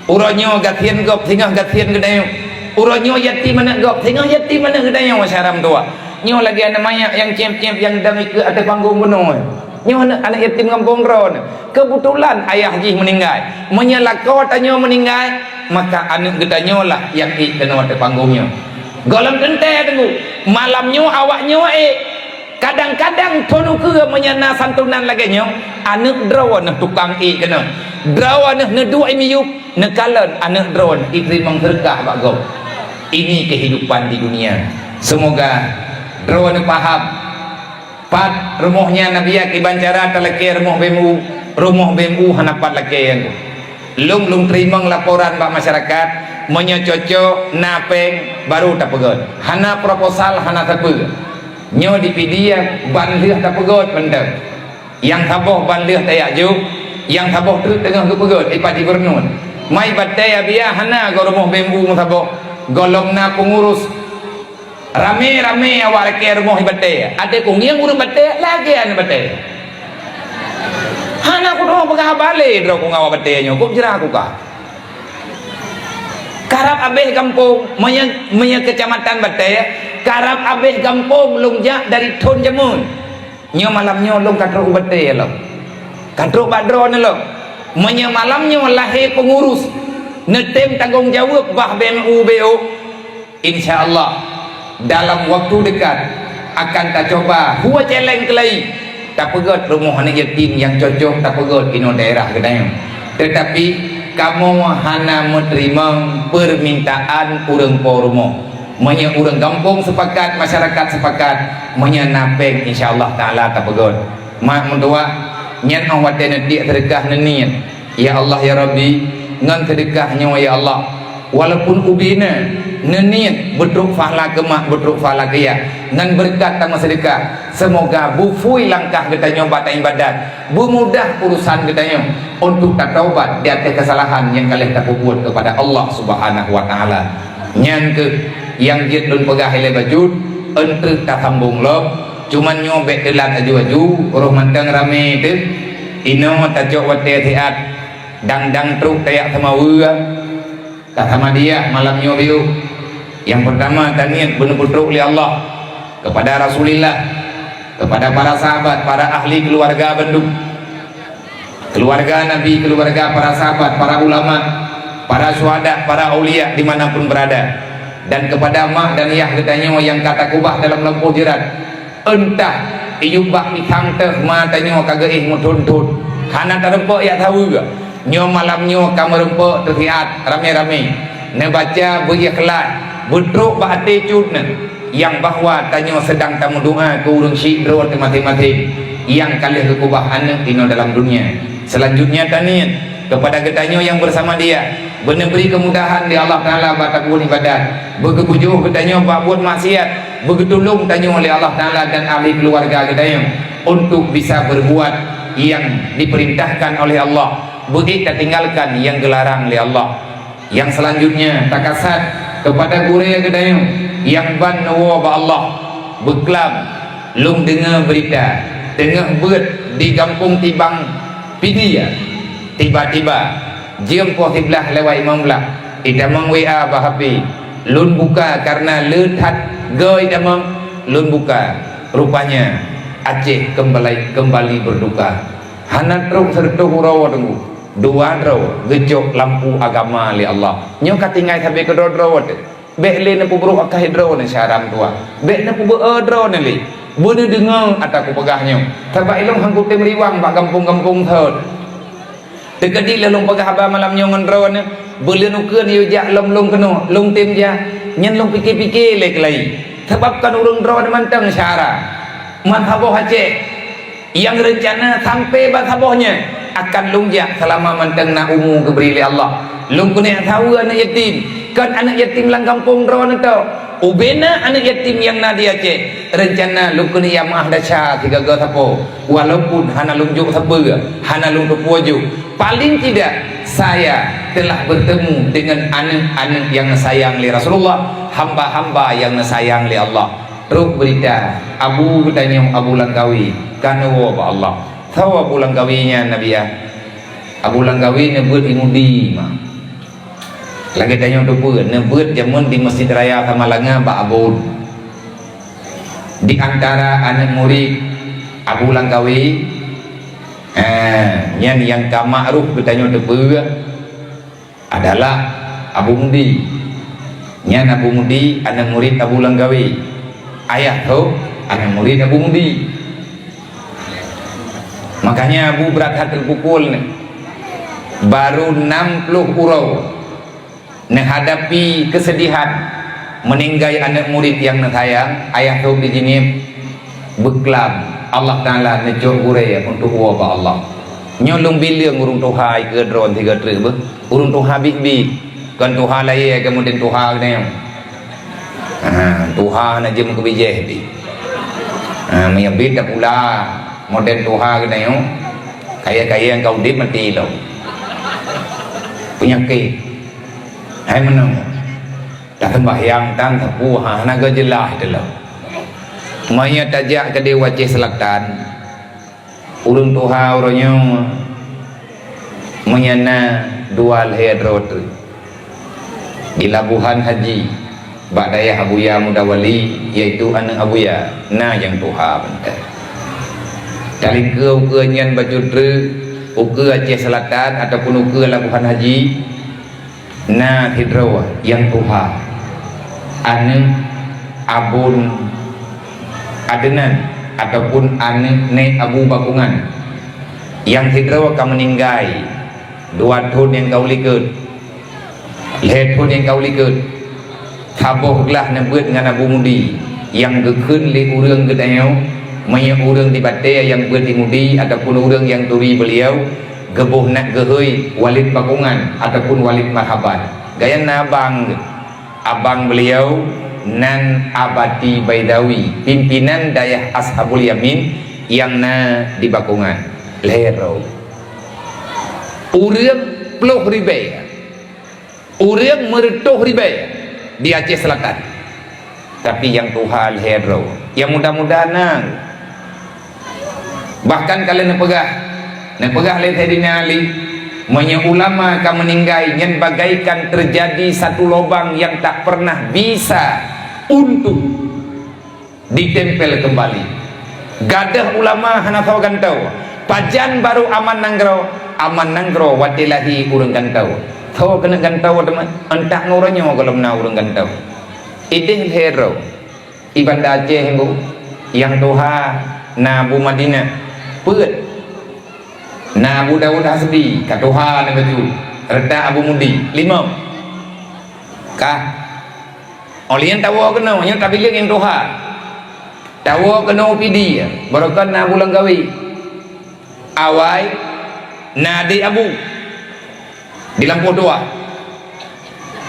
Uroe nyoe gasien gob singoh gasien geutanyoe. Uroe nyoe yatim aneuëk gob singoh yatim aneuëk geutanyoe syara meutuwah. Nyoe lagée aneuëk manyak nyang céb-céb nyang dang ikeue ateueh panggong bunoe. Nyoe aneuëk, aneuëk yatim gampông droeneuh. Keubeutulan ayah jih meuninggai. Meunyoe lakoe tanyoe meuninggai, maka aneuëk geutanyoe lah nyang ék keunoe ateueh panggong nyoe. Gohlom teuntée teungku, malam nyoe awak nyoe ék. Kadang-kadang thon ukeue meunyoe na santunan lagée nyoe, aneuëk droeneuh tukang ék keunoe. Droeneuh neuduek i miyueb, neukalon aneuëk droeneuh iteurimong seudeukah bak gob. Ini kehidupan di dunia. Seumoga droeneuh paham. Pat rumoh nyan, na biya kiban cara talakée rumoh B M U, rumoh B M U hana pat lakée nyan. Lôn, lôn teurimong laporan bak masyarakat, meunyoe cocok na péng baru tapeugét. Hana proposal, hana sapeue. Nyoe di Pidie ban lheueh tapeugét mantong. Nyang saboh ban lheueh tajak jok, nyang saboh treuk teungoh geupeugét, ipat gubernur. Mai batée Abiya hana goe rumoh B M U meusaboh, gohlom na peungurus. Ramé-ramé awak lakée rumoh i batée. Até kungieng ureuëng batée, lagée aneuëk batée. Hana kudroe peugah haba lé droe ku ngon awak batée nyoe, kok jra ku ka. Karab abéh gampông, meunyoe, meunyoe keucamatan batée, karab abéh gampông lôn jak dari thon jameun. Nyoe malam nyoe lôn ka trok u batée lom. Ka trok bak droeneuh lom. Meunyoe malam nyoe lahé peungurus, neutem tanggong jaweueb bah B M U B O, insya Allah, dalam waktu dekat akan tacoba hue celeng keulayi, tapeugét rumoh aneuëk yatim nyang cocok tapeugét inoe daerah geutanyoe. Teutapi kamoe hana meuteurimong peumintaan ureuëng po rumoh. Meunyoe ureuëng gampông seupakat, masyarakat seupakat, meunyoe na péng, insya Allah Taala tapeugét. Mak meutuwah, nyan óh watée neutiek seudeukah neuniet, "Ya Allah, ya Rabbi, ngon seudeukah nyoe, ya Allah, walaupun ubena neuniet beutrok pahala keu mak, beutrok pahala keu yah, ngon beureukat tameuseudeukah, seumoga beuphui langkah geutanyoe bak taibadat, beumudah urusan geutanyoe untuk tataubat di ateueh keusalahan nyang ka lheueh tapeubuet keupada Allah Subhanahu wa Taala." Nyan kheueh nyang jeuet lôn peugah ilée bacut, eunteuk tasambong lom. Cuman nyoe bék teulat aju-aju, roh mantong ramé teuh. Inoe tacok watée siat, dang-dang trok tajak seumaweue. Ka sama diah malam nyoe biôh. Nyang peurtama, taniet beuneupeutrok lé Allah, keupada Rasulillah, keupada para sahabat, para ahli keuluwarga bandum. Keuluwarga Nabi, keuluwarga para sahabat, para ulama, para syuhada, para aulia di mana pun beurada, dan keupada mak dan yah geutanyoe nyang ka takeubah dalam lampôh jeurat. Eunteuk iyueb bak pisang teuh ma tanyoe ka geuéh meuthon-thon, hana tareupok jak saweue. Nyoe malam nyoe ka meurumpok teusiat ramé-ramé, neubaca beu-ikhlas, beutrok bak até cut neuh, nyang bahwa tanyoe seudang tameudoá keu ureuëng syik droe teuh maséng-maséng nyang ka lheueh geukeubah aneuëk inoe dalam dunia. Seulanjutnya taniet keupada geutanyoe nyang beusama dia, beuneubri keumudahan lé Allah Taala bak tapeubuet ibadat, beugeubujoh geutanyoe bak buet maksiat, beugeutulông tanyoe lé Allah Taala dan ahli keuluwarga geutanyoe untuk bisa beurbuat nyang dipeurintahkan oleh Allah. Beuék tatinggalkan nyang geularang lé Allah. Nyang seulanjutnya takasat keupada gurée geutanyoe nyang ban neuwoe bak Allah. Beuklam, lôn deungoe beurita teungoh beuet di gampông Tibang Pidie. Tiba-tiba jeuem poh siblaih lewat limong blaih, itamong W A bak H P. Lôn buka kareuna le that goe itamong, lôn buka. Rupanya Aceh keumbali, keumbali beurduka. Hana trok sireutôh uroe teungku, dua droe geucok lampu agama lé Allah. Nyoe ka tinggai sabe keudroe-droe teuh. Bék lé neupeubrôk akai droeneuh syedara meutuah. Bék neupeubeue droeneuh lé. Beuneudeungoe ata kupeugah nyoe. Sabab ilôn han kutem riwang bak gampông-gampông thon. Teukeudi lôn peugah haba malam nyoe ngon droeneuh, beuleunukeuen yue jak lom lôn keunoe, lôn tem jak. Nyan lôn pike-pike lé keulayi. Sabab kon ureuëng droeneuh mantong syedara. Meusaboh Aceh. Nyang reuncana sampai ban saboh nyan akan lôn jak seulama mantong na umu geubri lé Allah. Lôn keuneuk saweue aneuëk yatim, kon aneuëk yatim lam gampông droeneuh tok. Ubena aneuëk yatim nyang na di Aceh, reuncana lôn keuneuk jak meuáh desya sigaga sapo, walaupun hana lôn jok sapeue, hana lôn teupeue jok. Paling tidak, saya telah bertemu dengan aneuëk-aneuëk nyang neusayang lé Rasulullah, hamba-hamba nyang neusayang lé Allah. Trok beurita, Abu geutanyoe Abu Langkawi ka neuwoe bak Allah. Soe Abu Langkawi nyan, Nabi, ah? Abu Langkawi neubeuet di Mudi, ma. Lagée tanyoe teupeue, neubeuet jameun di Masjid Raya Samalanga bak Abon. Di antara aneuëk murit Abu Langkawi, eh, nyan nyang ka makruf geutanyoe teupeue, adalah Abu Mudi. Nyan Abu Mudi aneuëk murit Abu Langkawi. Ayah tho aneuëk murit Abu Mudi. Makanya Abu brat that teupukul nyoe. Baru enam puluh uroe neuhadapi keusedihan meuninggai aneuëk murit nyang neusayang, ayah tho di Jeunieb. Beuklam, Allah Taala neucok gurée untuk woe bak Allah. Nyoe lôn bileueng ureuëng tuha ikeue droeneuh sigoe treuk beuh. Ureuëng tuha biet-biet, kon tuha layée keumudian tuha geutanyoe. Ha, tuha na jeuem keu bijéh pih. Ha, meunyoe biet tapula model tuha geutanyoe, kayée-kayée nyang ka udeb maté lom. Peunyakét. Hai meunoe. Taseumbahyang tan sapeue hana geujeulaih teuh lom. Meunyoe tajak keudeh u Aceh Selatan, ureuëng tuha uroe nyoe meunyoe na dua lhée droe treuk. Di Labuhan Haji, bak dayah Abuya Muda Wali, yaitu aneuëk Abuya, na nyang tuha mantong. Talikeue ukeue nyan bacut treuk, ukeue Aceh Selatan ataupun ukeue Labuhan Haji, na sidroe nyang tuha, aneuëk Abon Adnan ataupun aneuëk Nèk Abu Bakungan. Nyang sidroe ka meuninggai dua thon nyang ka u likot, lhée thon nyang ka u likot. Saboh glah neubeuet ngon Abu Mudi nyang geukheun lé ureuëng geutanyoe, meunyoe ureuëng di batée nyang beuet di Mudi ataupun ureuëng nyang turi beuliau, geuboh nat geuhôi Walid Bakungan ataupun Walid Marhaban. Gaya na abang, abang beuliau nan Abati Baidawi, pimpinan dayah Ashabul Yamin nyang na di Bakungan. Lhée droe. Ureuëng ploh ribée. Ureuëng meureutôh ribée di Aceh Selatan. Tapi nyang tuha lhée droe. Nyang muda-muda na. Bahkan ka lheueh neupeugah, neupeugah lé Saidina Ali, meunyoe ulama ka meuninggai, nyan bagaikan teujadi satu lubang nyang tak pernah bisa untuk ditempel keumbali. Gadôh ulama hana soe gantoe. Pajan barô aman nanggroe, aman nanggroe watée lahé ureuëng gantoe. Soe keuneuk gantoe teuma, entah ngon uroe nyoe gohlom na ureuëng gantoe. Ideh lhée droe. I Banda Aceh, Ibu, nyang tuha na Abu Madinah, peuet. Na Abu Daud Hasbi, ka tuha na bacut, reuta Abu Mudi, limong. Kah. Óh lheueh nyan tawoe keunoe, nyoe tabileueng nyang tuha. Tawoe keunoe Pidie, barokon na Abu Langkawi. Awai, na adék Abu. Di lampôh dua.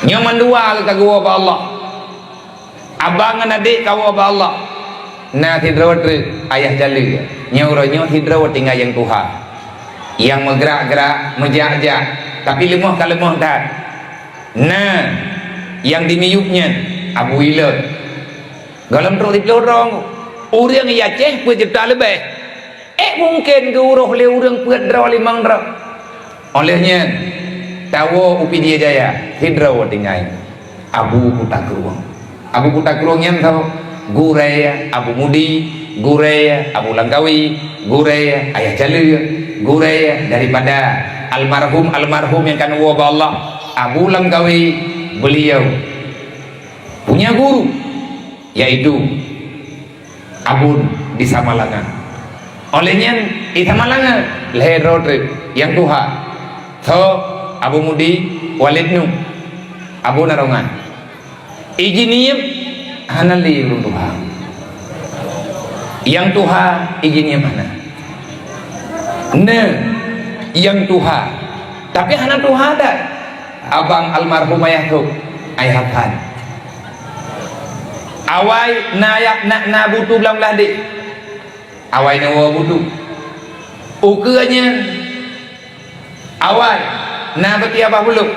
Nyoe mandua ka geuwoe bak Allah. Abang ngon adék ka woe bak Allah. Na sidroe treuk ayah caleue. Nyoe uroe nyoe sidroe tinggai nyang tuha. Nyang meugrak-grak, meujak-jak, tapi leumoh ka leumoh that. Na nyang dimiyueb nyan, Abu Ilot. Gohlom trok siplôh droe. Ureuëng Aceh peuet juta leubeh. Ék mungken geuuroh lé ureuëng peuet droe limong droe. Óh lheueh nyan, tawoe u Pidie Jaya, sidroe tinggai. Abu Kuta Krueng. Abu Kuta Krueng nyan tho, gurée Abu Mudi, gurée Abu Langkawi, gurée Ayah Caleue, gurée daripada almarhum-almarhum nyang ka neuwoe bak Allah, Abu Langkawi, beliau punya guru, yaitu Abon di Samalanga. Óh lheueh nyan, di Samalanga, lhée droe treuk, nyang tuha, tho Abu Mudi, Walid Nuh, Abon Arongan. Iji niyeueb hana lé ureuëng tuha. Nyang tuha iji niyeueb hana. Na nyang tuha, tapi hana tuha that. Abang almarhum Ayah Thok, Ayah Hasan. Awai na, na, na butu blang blah deh. Awai na woe butu. Ukeue nyan, awai na beuti abah buluk,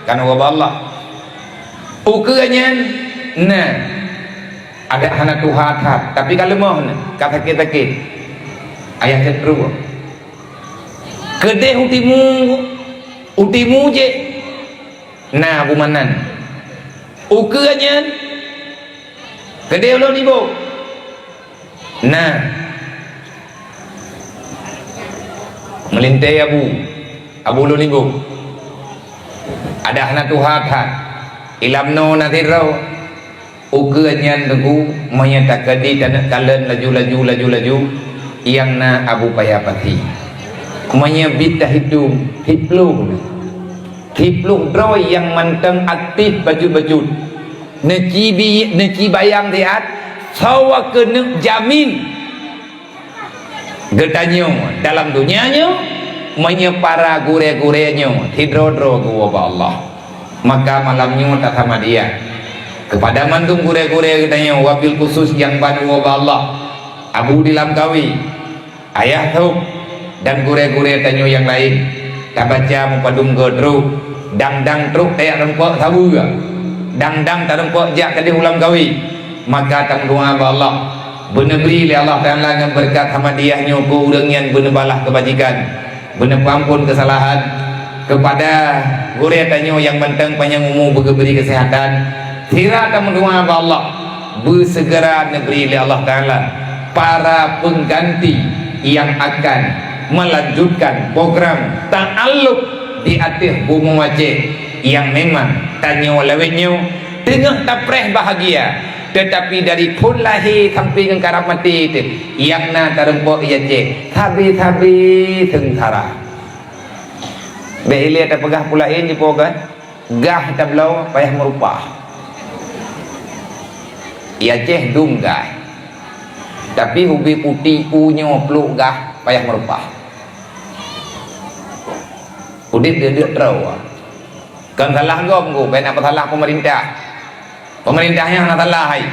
ka neuwoe bak Allah. Ukeue nyan na, adak hana tuha that, tapi ka leumoh na, ka sakét-sakét. Ayah cit trok. Keudeh u timu, u timu jih na Abu Manan. Ukeue nyan, keudeh ulôn iboh. Na. Meulintée Abu, Abu lôn iboh. Adak hana tuha that. Ilam noe na sidroe. Ukeue nyan teungku, meunyoe takeudi taneuk kalon laju-laju, laju-laju, nyang na Abu Paya Pasi. Meunyoe bit tahitong, siplôh na. Siplôh droe nyang mantong aktif bacut-bacut. Neuci bi-, neuci bayang siat, soe keuneuk jamin geutanyoe dalam donya nyoe, meunyoe para gurée-gurée nyoe sidroe-droe geuwoe bak Allah. Maka malam nyoe tasamadiah keupada mandum gurée-gurée geutanyoe, wabil khusus nyang ban woe bak Allah, Abu di Lamkawi, Ayah Thok dan gurée-gurée tanyoe nyang laén, tabaca mupadum goe trok, dang-dang trok tajak rumpok saweue, dang-dang tarumpok jak keudeh u Lamkawi, maka tameudoá bak Allah, beuneubri lé Allah Taala ngon beureukat hamadiah nyoe keu ureuëng nyan beuneubalah keubajikan, beuneupeuampon keusalahan, keupada gurée tanyoe nyang mantong panyang umu beugeubri keuseuhatan, sira tameudoá bak Allah, beuseugera neubri lé Allah Taala para peungganti nyang akan meulanjutkan program ta'alluq di ateueh bumoe Aceh nyang memang tanyoe lawét nyoe teungoh tapreh bahagia, teutapi dari phon lahé sampoe ngon karab maté teuh nyang na tarumpok i Aceh sabe-sabe seungsara. Bék ilée tapeugah peue laén jipoh gét. Gah tabloe payah meurupah. I Aceh dum gah. Tapi ubé putéh u nyoe pluek gah payah meurupah. Udeb deuk-deuk troe. Kon salah gob, Teungku, bék na peusalah peumeurintah. Peumeurintah nyan hana salah hai.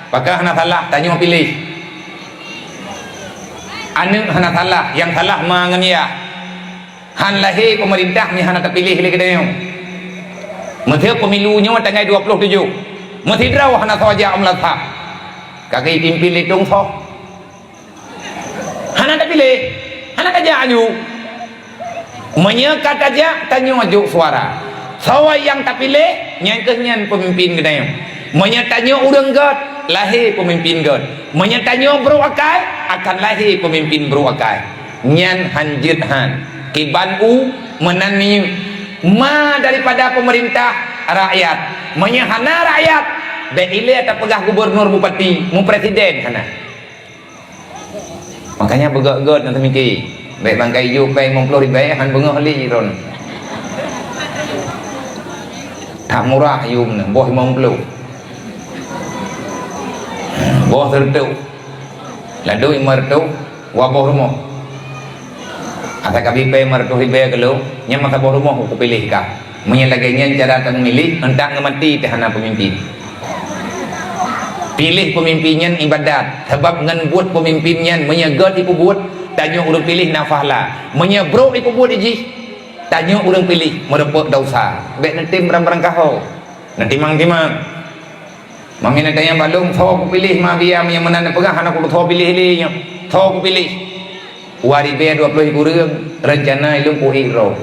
Pakon hana salah, tanyoe piléh. Aneuëk hana salah, nyang salah ma ngon yah. Han lahé peumeurintah meuhana tapiléh lé geutanyoe. Meuseu pemilu nyoe tanggai dua ploh tujoh, meusidroe hana soe jak u meulasah. Ka geupimpén lé tungsoe. Hana tapiléh, hana tajak aju. Meunyoe ka tajak, tanyoe jok suara. Soe nyang tapiléh, nyan kheueh nyan peumimpén geutanyoe. Meunyoe tanyoe ureuëng gét, lahé peumimpén gét. Meunyoe tanyoe brok akai, akan lahé peumimpén brok akai. Nyan han jeuet han. Kiban u meunan miyueb. Ma daripada peumeurintah, rakyat. Meunyoe hana rakyat, bék ilée tapeugah gubunur, bupati, mupresiden hana. Makanya beugét-gét na teumiki. Bék bangkai ijo pèng limong ploh ribèe han beungoh li ron. That murah yum na, boh limong ploh. Boh seureutôh. Ladôm limong reutôh, dua boh rumoh. Asai kabi pèng limong reutôh ribèe keu lôn, nyan masa boh rumoh kupiléh kah. Meunyoe lagèe nyan cara tameumilih, eunteuk ngon maté teuh hana peumimpin. Piléh peumimpin nyan ibadat, sabab ngon buet peumimpin nyan meunyoe gét jipeubuet, Tanyoe ureuëng piléh na fahla. Meunyoe brok ipeubuet jih, tanyoe ureuëng piléh meurumpok desya. Bék neutem barang-barang kaho. Neutimang-timang. Mami neutanyong bak lôn, "Soe kupiléh ma biaya meunyoe meunan neupeugah hana kutho piléh lé nyoe? Soe kupiléh?" Dua ribée dua ploh sikureueng, reuncana ilôn kuék droe.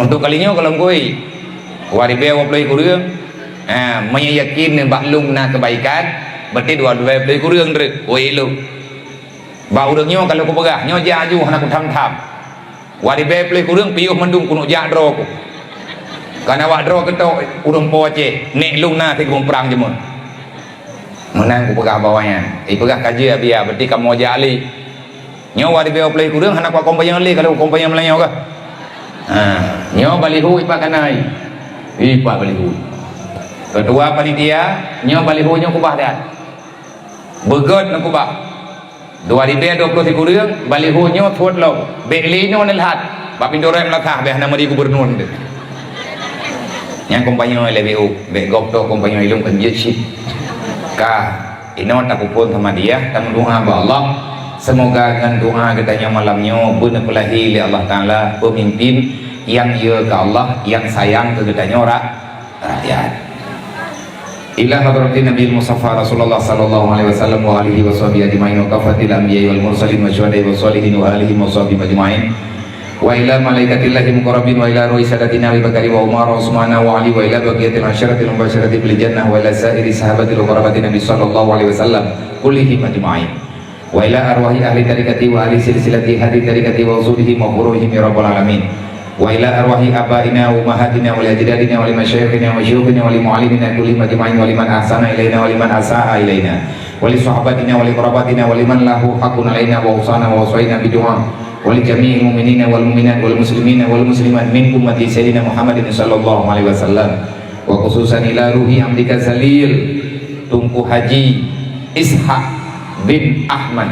Untuk kali nyoe kalon kuék. Dua ribée dua ploh sikureueng, ha, meunyoe yakin bak lôn na keubaikan, berarti dua ribée dua ploh sikureueng treuk kuék lôn. Bak ureuëng nyoe ka lheueh kupeugah, nyoe jak aju hana kutham-tham. Dua ribée dua ploh sikureueng piôh mandum keuneuk jak droe ku. Kana awak droe geutok ureuëng Po Aceh, nek lôn na sigoe prang jeumeuet. Meunan kupeugah bak awaknyan, ipeugah ka jeuet biaya, berarti kamoe jak lé. Nyoe dua ribée dua ploh sikureueng hana kuat kompanyong lé, kalau kompanyong Meulayu kah? Ha, nyoe baliho ipat kana ai. Ipat baliho. Ketua panitia, nyoe baliho nyoe kubah that. Beugöt neukubah. Dua ribée dua ploh sikureueng, baliho nyoe thot lom. Bék lé inoe neulhat. Bak pintoe rot meulasah, bék hana meuri gubernur teuh. Nyang kompanyong lé B U, bék gob toh kompanyong ilôn kan jeuet cit. Ka, inoe tapuphon sama dia, tameudoa bak Allah. Semoga ngon doa geutanyoe malam nyoe beuneupeulahi lé Allah Taala peumimpin nyang yö keu Allah, nyang sayang keu geutanyoe rak-, rakyat. Ila hadratin Nabi Mustafa Rasulullah sallallahu alaihi wasallam wa alihi wa sahbihi ajma'in wa kafatil anbiya wal mursalin wa syuhada wa salihin wa alihi wa sahbihi ajma'in. Wa ila malaikatillahi muqarrabin wa ila ruhi sadatina Abi Bakari wa Umar wa Usmana wa Ali wa ila baqiyatil asyaratil mubasyarati bil jannah wa ila sairi sahabatil muqarrabati Nabi sallallahu alaihi wasallam kullihim ajma'in. Wa ila arwahi ahli tariqati wa ahli silsilati hadhihi tariqati wa usulihim wa furu'ihim ya rabbal alamin. Wa ila arwahi abaina wa ummahatina wa li ajdadina wa li masyayikhina wa syuyukhina wa li muallimina kullihim ajma'in wa liman ahsana ilaina wa liman asa'a ilaina wa li sahabatina wa li qarabatina wa liman lahu haqqun alaina wa awsana wa wasaina bidu'a wa li jami'il mu'minina wal mu'minat wal muslimina wal muslimat min ummati Sayyidina Muhammadin sallallahu alaihi wasallam. Wa khususan ila ruhi amdika zalil Teungku Haji Ishak bin Ahmad.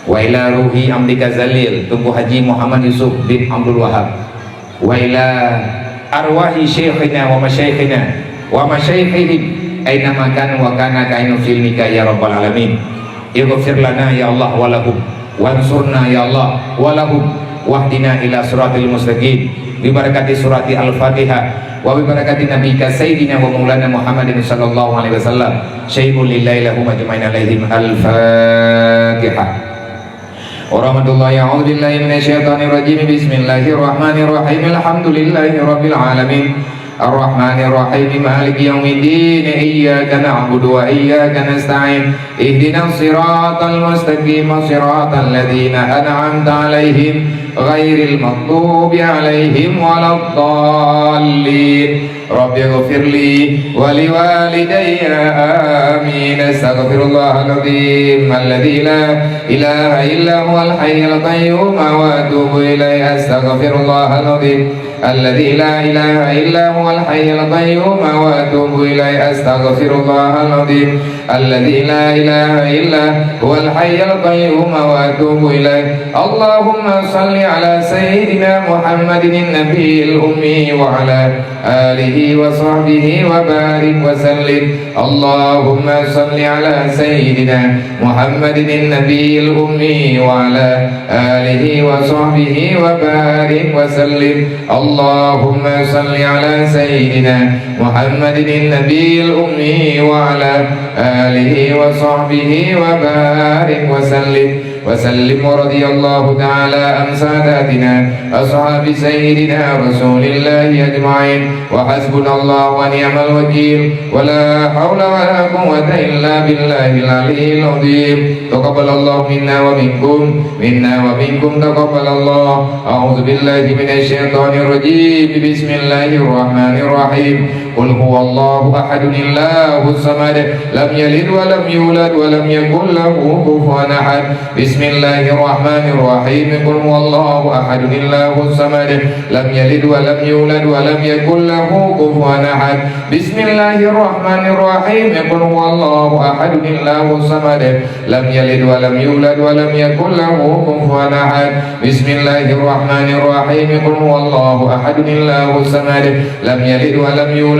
Wa ila ruhi amdika zalil Teungku Haji Muhammad Yusuf bin Abdul Wahab. Wa ila arwahi syaikhina wa masyaikhina wa masyaikhihim aina ma kanu wa kana ka ainu fi ilmika ya rabbal alamin. Ighfir lana ya Allah wa lahum, wansurna ya Allah wa lahum, wahdina ila siratil mustaqim, bi barakati surati Al-Fatihah, wa bi barakati nabiyika sayyidina wa maulana Muhammadin sallallahu alaihi wasallam, syai'un lillahi lahum ajma'in alaihim. Al-Fatihah. Warahmatullahi, a'udzu billahi minasyaitonir rajim. Bismillahirrahmanirrahim. Alhamdulillahi rabbil alamin. Arrahmanirrahim. Maliki yaumiddin. Iyyaka na'budu wa iyyaka nasta'in. Ihdinas siratal mustaqim. Siratal ladzina an'amta 'alaihim ghairil maghdubi 'alaihim waladdallin. Rabbighfirli wa liwalidayya. Amin. Astaghfirullahaladzim alladzi la ilaha illa huwal hayyul qayyum wa atubu ilaih. Astaghfirullahaladzim alladzi la ilaha illa huwal hayyul qayyum wa atubu ilaih. Astaghfirullahaladzim alladzi la ilaha illa huwal hayyul qayyum wa atubu ilaih. Allahumma salli ala sayyidina Muhammadin nabiyil ummi wa ala alihi wa sahbihi wa barik wa sallim. Allahumma salli ala sayyidina Muhammadin nabiyil ummi wa ala alihi wa sahbihi wa barik wa sallim. Allahumma salli ala sayyidina Muhammadin nabiyil ummi wa ala alihi wa sahbihi wa barik wa sallim. Wa sallim wa radiyallahu ta'ala an sadatina ashabi sayyidina Rasulillahi ajma'in. Wa hasbunallahu wa ni'mal wakil. Wa la haula wa la quwwata illa billahil aliyyil azim. Taqabbalallahu minna wa minkum, minna wa minkum taqabbalallah. A'udzu billahi minasyaitonir rajim. Bismillahirrahmanirrahim. Qul huwallahu ahadun Allahus samad. Lam yalid wa lam yulad wa lam yakul lahu kufuwan ahad. Bismillahirrahmanirrahim. Qul huwallahu ahadun Allahus samad. Lam yalid wa lam yulad wa lam yakul lahu kufuwan ahad. Bismillahirrahmanirrahim. Qul huwallahu ahadun Allahus samad. Lam yalid wa lam yulad wa lam yakul lahu kufuwan ahad. Bismillahirrahmanirrahim. Qul huwallahu ahadun Allahus samad. Lam yalid wa lam yulad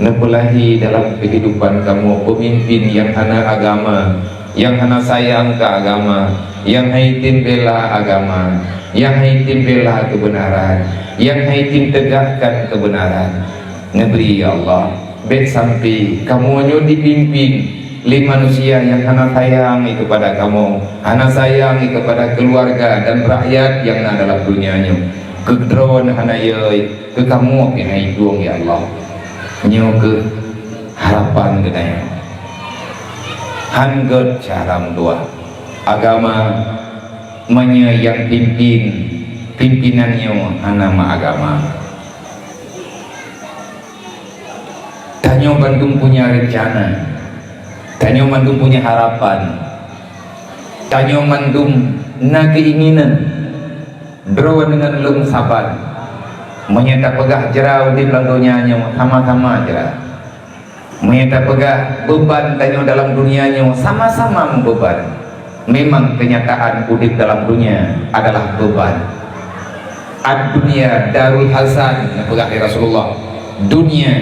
Neupeulahi dalam keuhidupan kamoe peumimpin nyang hana agama, nyang hana sayang keu agama, nyang haitem bela agama, nyang haitem bela keubeunaran, nyang haitem teugakkan keubeunaran. Neubri, ya Allah, bék sampai kamoe nyoe jipimpin lé manusia nyang hana sayang keupada kamoe, hana sayang keupada keuluwarga dan rakyat nyang na dalam donya nyoe. Keu droe hana yö, keu kamoe pih hana tueng, ya Allah. Nyoe keuh harapan geutanyoe. Han gét cara meutuah agama meunyoe nyang pimpin, pimpinan nyoe hana meuagama. Tanyoe bandum punya rencana, tanyoe bandum punya harapan, tanyoe bandum na keinginan. Droe deungon lôn saban, meunyoe tapeugah jra udeb lam donya nyoe sama-sama jra. Meunyoe tapeugah beuban tanyoe dalam donya nyoe sama-sama meubeuban. Memang keunyataan udeb dalam donya adalah beuban. "Ad-dunya darul hazan," neupeugah lé Rasulullah. Dunia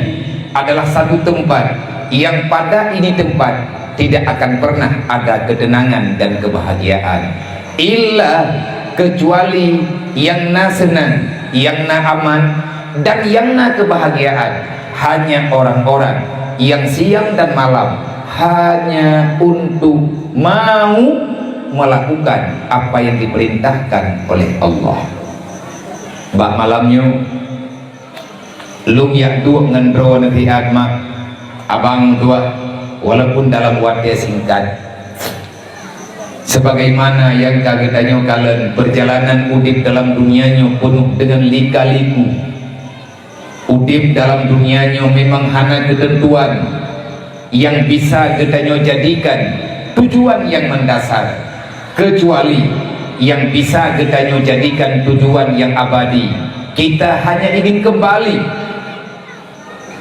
adalah satu tempat yang pada ini tempat tidak akan pernah ada ketenangan dan kebahagiaan. Illa, kecuali nyang na seunang, nyang na aman, dan nyang na kebahagiaan hanya orang-orang yang siang dan malam hanya untuk mau melakukan apa yang diperintahkan oleh Allah. Bak malam nyoe, lôn jak duek ngon droe neusiat mak, abang duek, walaupun dalam watée singkat. Sebagaimana nyang ka geutanyoe kalon, peurjalanan udeb dalam donya nyoe peunoh deungon lika-liku. Udeb dalam donya nyoe memang hana keuteuntuan nyang bisa geutanyoe jadikan tujuan nyang meundasar, keucuali nyang bisa geutanyoe jadikan tujuan nyang abadi. Kita hanya ingin kembali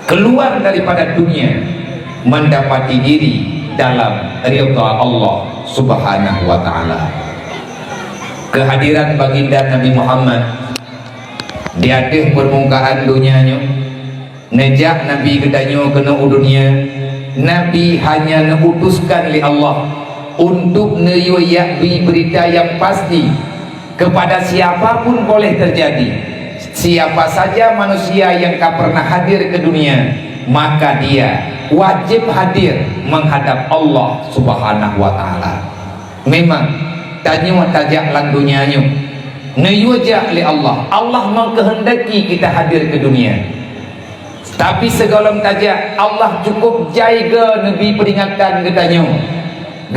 keluar daripada dunia, mendapati diri dalam ridha Allah Subhanahu wa Ta'ala. Kehadiran Baginda Nabi Muhammad di ateueh peurmukaan donya nyoe, neujak Nabi geutanyoe keunoe u dunia, Nabi hanya neuutuskan lé Allah untuk neuyue jak bri beurita nyang pasti kepada siapa pun boleh terjadi. Siapa saja manusia yang ka pernah hadir ke dunia, maka dia wajib hadir menghadap Allah Subhanahu wa Ta'ala. Memang, tanyoe tajak lam donya nyoe neuyue jak lé Allah. Allah mengkehendaki kita hadir ke dunia. Tapi sigohlom tajak, Allah cukup jai geu neubi peuringatan geutanyoe.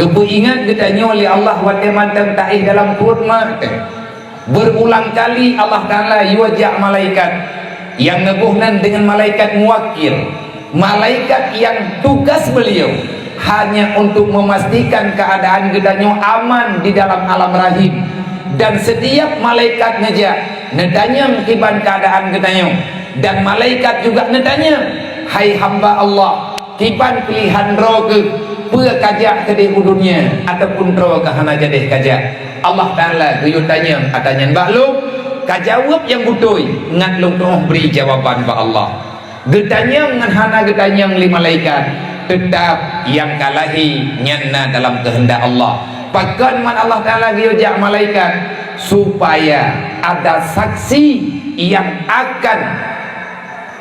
Geupeuingat geutanyoe lé Allah watée mantong taéh dalam pruet mak teuh. Berulang kali Allah Ta'ala yue jak malaikat nyang neuboh nan deungon malaikat muwakil. Malaikat yang tugas beliau hanya untuk memastikan keadaan geutanyoe aman di dalam alam rahim. Dan setiap malaikat neujak, neutanyong kiban keadaan geutanyoe. Dan malaikat juga neutanyong, "Hai hamba Allah, kiban pilihan droe keuh, peue kajak keudeh u dunia ataupun droe keuh hana jadeh kajak?" Allah Ta'ala geuyue tanyong ata nyan bak lôn, kajaweueb nyang beutôi, ngat lôn teungoh bri jawaban bak Allah. Geutanyong ngon hana geutanyong lé malaikat, teutap nyang ka lahé nyan na dalam keuheundak Allah. Pakon man Allah Ta'ala geuyue jak malaikat? Supaya ada saksi yang akan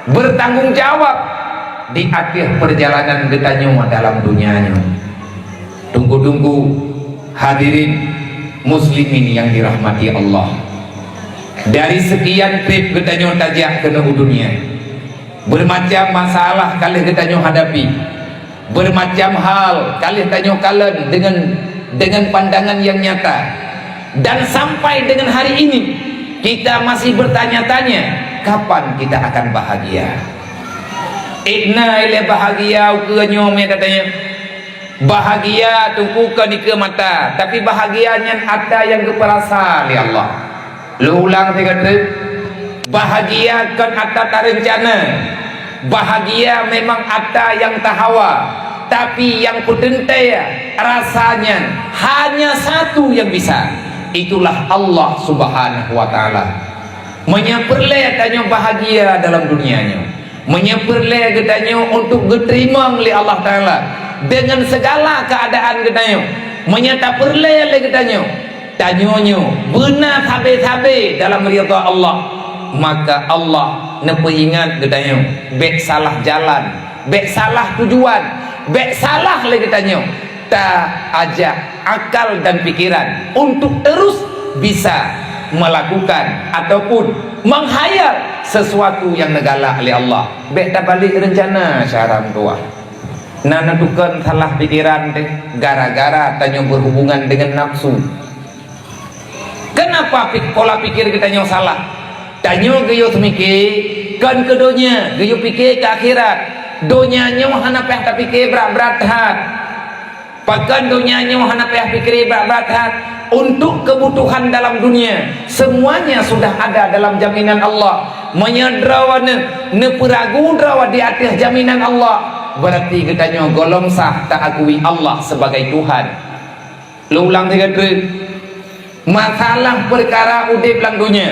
bertanggung jawab di ateueh peurjalanan geutanyoe dalam donya nyoe. Teungku-teungku, hadirin muslimin yang dirahmati Allah. Dari sekian trip geutanyoe tajak keunoe u dunia, beumacam masalah ka lheueh geutanyoe hadapi, beumacam hal ka lheueh tanyoe kalon deungon, deungon pandangan nyang nyata. Dan sampai dengan hari ini, kita masih bertanya-tanya, kapan kita akan bahagia? Ék na ilée bahagia ukeue nyoe mé tatanyong. Bahagia teungku kon dikeue mata, tapi bahagia nyan atra nyang geupeurasa lé Allah. Lôn ulang sigoe teuk, bahagia kon atra tareuncana. Bahagia memang atra nyang tahawa, tapi nyang peuteuntée rasa nyan hanya satu nyang bisa, itulah Allah Subhanahu wa Ta'ala. Meunyoe peureulée tanyoe bahagia dalam dunia nyoe, Meunyoe peureulée geutanyoe untuk geuteurimong lé Allah Taala deungon segala keuadaan geutanyoe, meunyoe tapeureulée lé geutanyoe, tanyoe nyoe beuna sabe-sabe dalam ridha Allah, maka Allah neupeuingat geutanyoe bék salah jalan, bék salah tujuan, bék salah lé geutanyoe ta ajak akal dan pikiran untuk terus bisa melakukan ataupun menghayal sesuatu nyang neugalak lé Allah. Bék tabalek reuncana syara meutuwah. Na neutukon salah pikiran teuh gara-gara tanyoe berhubungan dengan nafsu. Kenapa pik-, pola pikir geutanyoe salah? Tanyoe geuyue seumike kon keu donya, geuyue pike keu akhirat. Donya nyoe hana payah tapike brat-brat that. Pakon donya nyoe hana payah pikiri brat-brat that? Untuk kebutuhan dalam dunia, semuanya sudah ada dalam jaminan Allah. Meunyoe droeneuh neupeuragu droe di ateueh jaminan Allah, berarti geutanyoe gohlom sah taakui Allah sebagai Tuhan. Lôn ulang sigoe treuk. Masalah peukara udeb lam donya,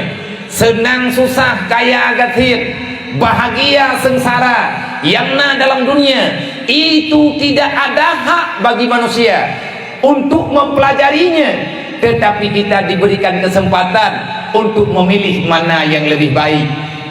seunang susah, kaya gasien, bahagia seungsara, nyang na dalam dunia, itu tidak ada hak bagi manusia untuk mempelajarinya, tetapi kita diberikan kesempatan untuk memilih mana yang lebih baik.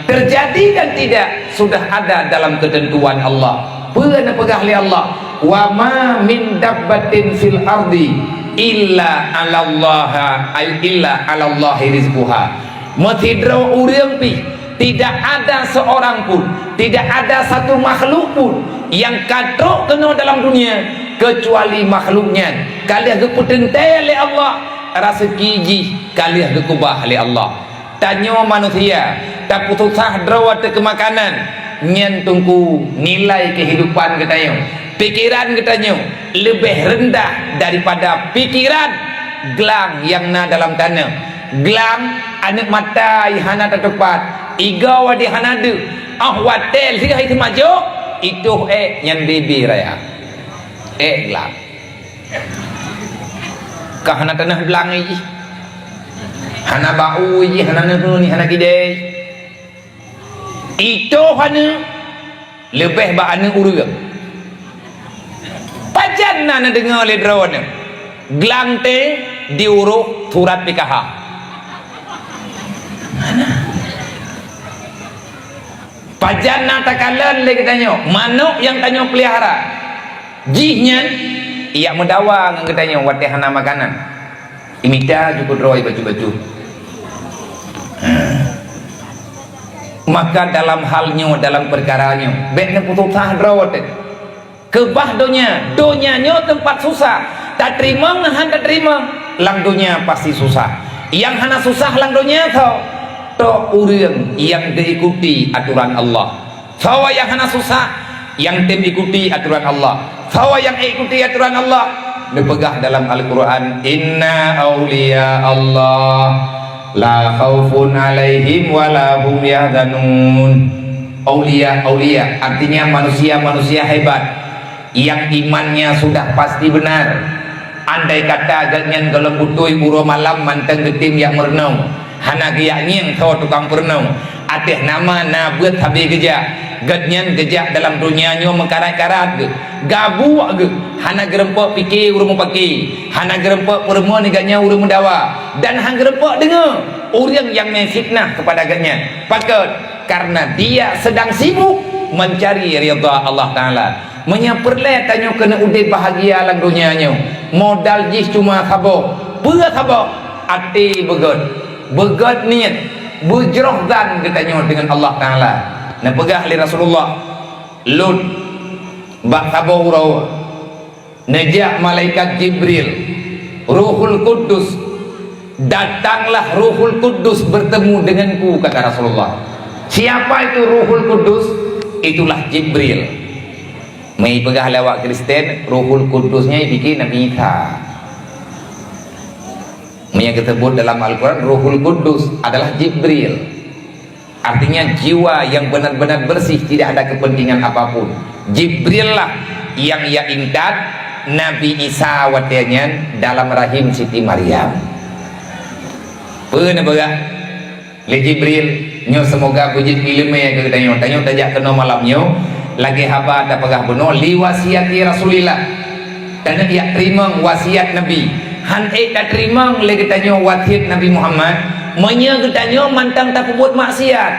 Terjadi dan tidak sudah ada dalam ketentuan Allah. Peue neupeugah lé Allah? "Wa ma min dabbatin fil ardi illa 'alallaha, ay illa 'alallahi rizquha." Meusidroe ureuëng pih, tidak ada seorang pun, tidak ada satu makhluk pun nyang ka trok keunoe dalam dunia kecuali makhluk nyan ka lheueh geupeuteuntée lé Allah, raseuki jih ka lheueh geukeubah lé Allah. Tanyoe manusia, tapeususah droe teuh keu makanan, nyan teungku nilai keuhidupan geutanyoe. Pikeran geutanyoe leubeh reundah daripada pikeran glang nyang na dalam taneuh. Glang, aneuëk mata i hana tatupat, igoe di hana deuek, óh watée lheueh i teumajok, itoh ék nyan bebe raya. Ék glang. Ka hana taneuh blang jih. Hana bau jih, hana neuheun, hana kidée. Itoh aneuëk leubeh bak aneuëk ureuëng. Pajan na neudeungoe lé droeneuh, glang teuh diuroh surat P K H. Pajan na takalon lé geutanyoe manök nyang tanyoe peulihara. Jihnyan ijak meudawa ngon geutanyoe watée hana makanan. Imita jukut droe bacut-bacut. Maka dalam hal nyoe, dalam peukara nyoe, bék neupeususah droe teuh. Keubah donya, donya nyoe teumpat susah. Tateurimong ngon hana tateurimong, lam donya pasti susah. Nyang hana susah lam donya soe? Tok ureuëng nyang geuikuti atoran Allah. Soe nyang hana susah, nyang tem ikuti atoran Allah. Soe nyang ikuti atoran Allah? Neupeugah dalam Al-Quran, "Inna auliya Allah la khaufun alaihim wa la hum yahzanun." Aulia-aulia, artinya manusia-manusia hebat yang imannya sudah pasti benar. Andai kata gobnyan gohlom beutôi uroe malam mantong geutem jak meurunoe, hana geujak ngieng soe tukang peurunoe, ateueh nama na beuet sabe geujak, gobnyan geujak dalam donya nyoe meukarat-karat geuh, gabuek geuh, hana geurumpok pike ureuëng mupake, hana geurumpok peurumoh nibak nyan ureuëng meudawa, dan hana geurumpok deungoe ureuëng nyang meuhifitnah keupada gobnyan. Pakon? Karena dia sedang sibuk mencari ridha Allah Taala. Meunyoe peureulée tanyoe keuneuk udeb bahagia lam donya nyoe, modal jih cuma saboh. Peue saboh? Até beugét. Beugét niet, beujroh zan geutanyoe deungon Allah Taala. Neupeugah lé Rasulullah, "Lôn bak saboh uroe, neujak malaikat Jibril, Ruhul Kudus, 'Datanglah Ruhul Kudus bertemu denganku,' kata Rasulullah." Siapa itu Ruhul Kudus? Itulah Jibril. Meuipeugah lé awak Kristen, Ruhul Kudus nyan ipike Nabi Isa. Meunyoe geuseubut dalam Al-Quran, Ruhul Kudus adalah Jibril. Artinya, jiwa yang benar-benar bersih, tidak ada kepentingan apapun. Jibril lah yang ya intat Nabi Isa watée nyan dalam rahim Siti Maryam. Peue neupeugah lé Jibril? Nyoe seumoga beujeuet iéleumé keu geutanyoe. Tanyoe tajak keunoe malam nyoe, lagée haba tapeugah bunoe, li wasiati Rasulillah. Tanyoe jak teurimong wasiat Nabi. Han ék tateurimong lé geutanyoe wasiat Nabi Muhammad, meunyoe geutanyoe mantong tapeubuet maksiat.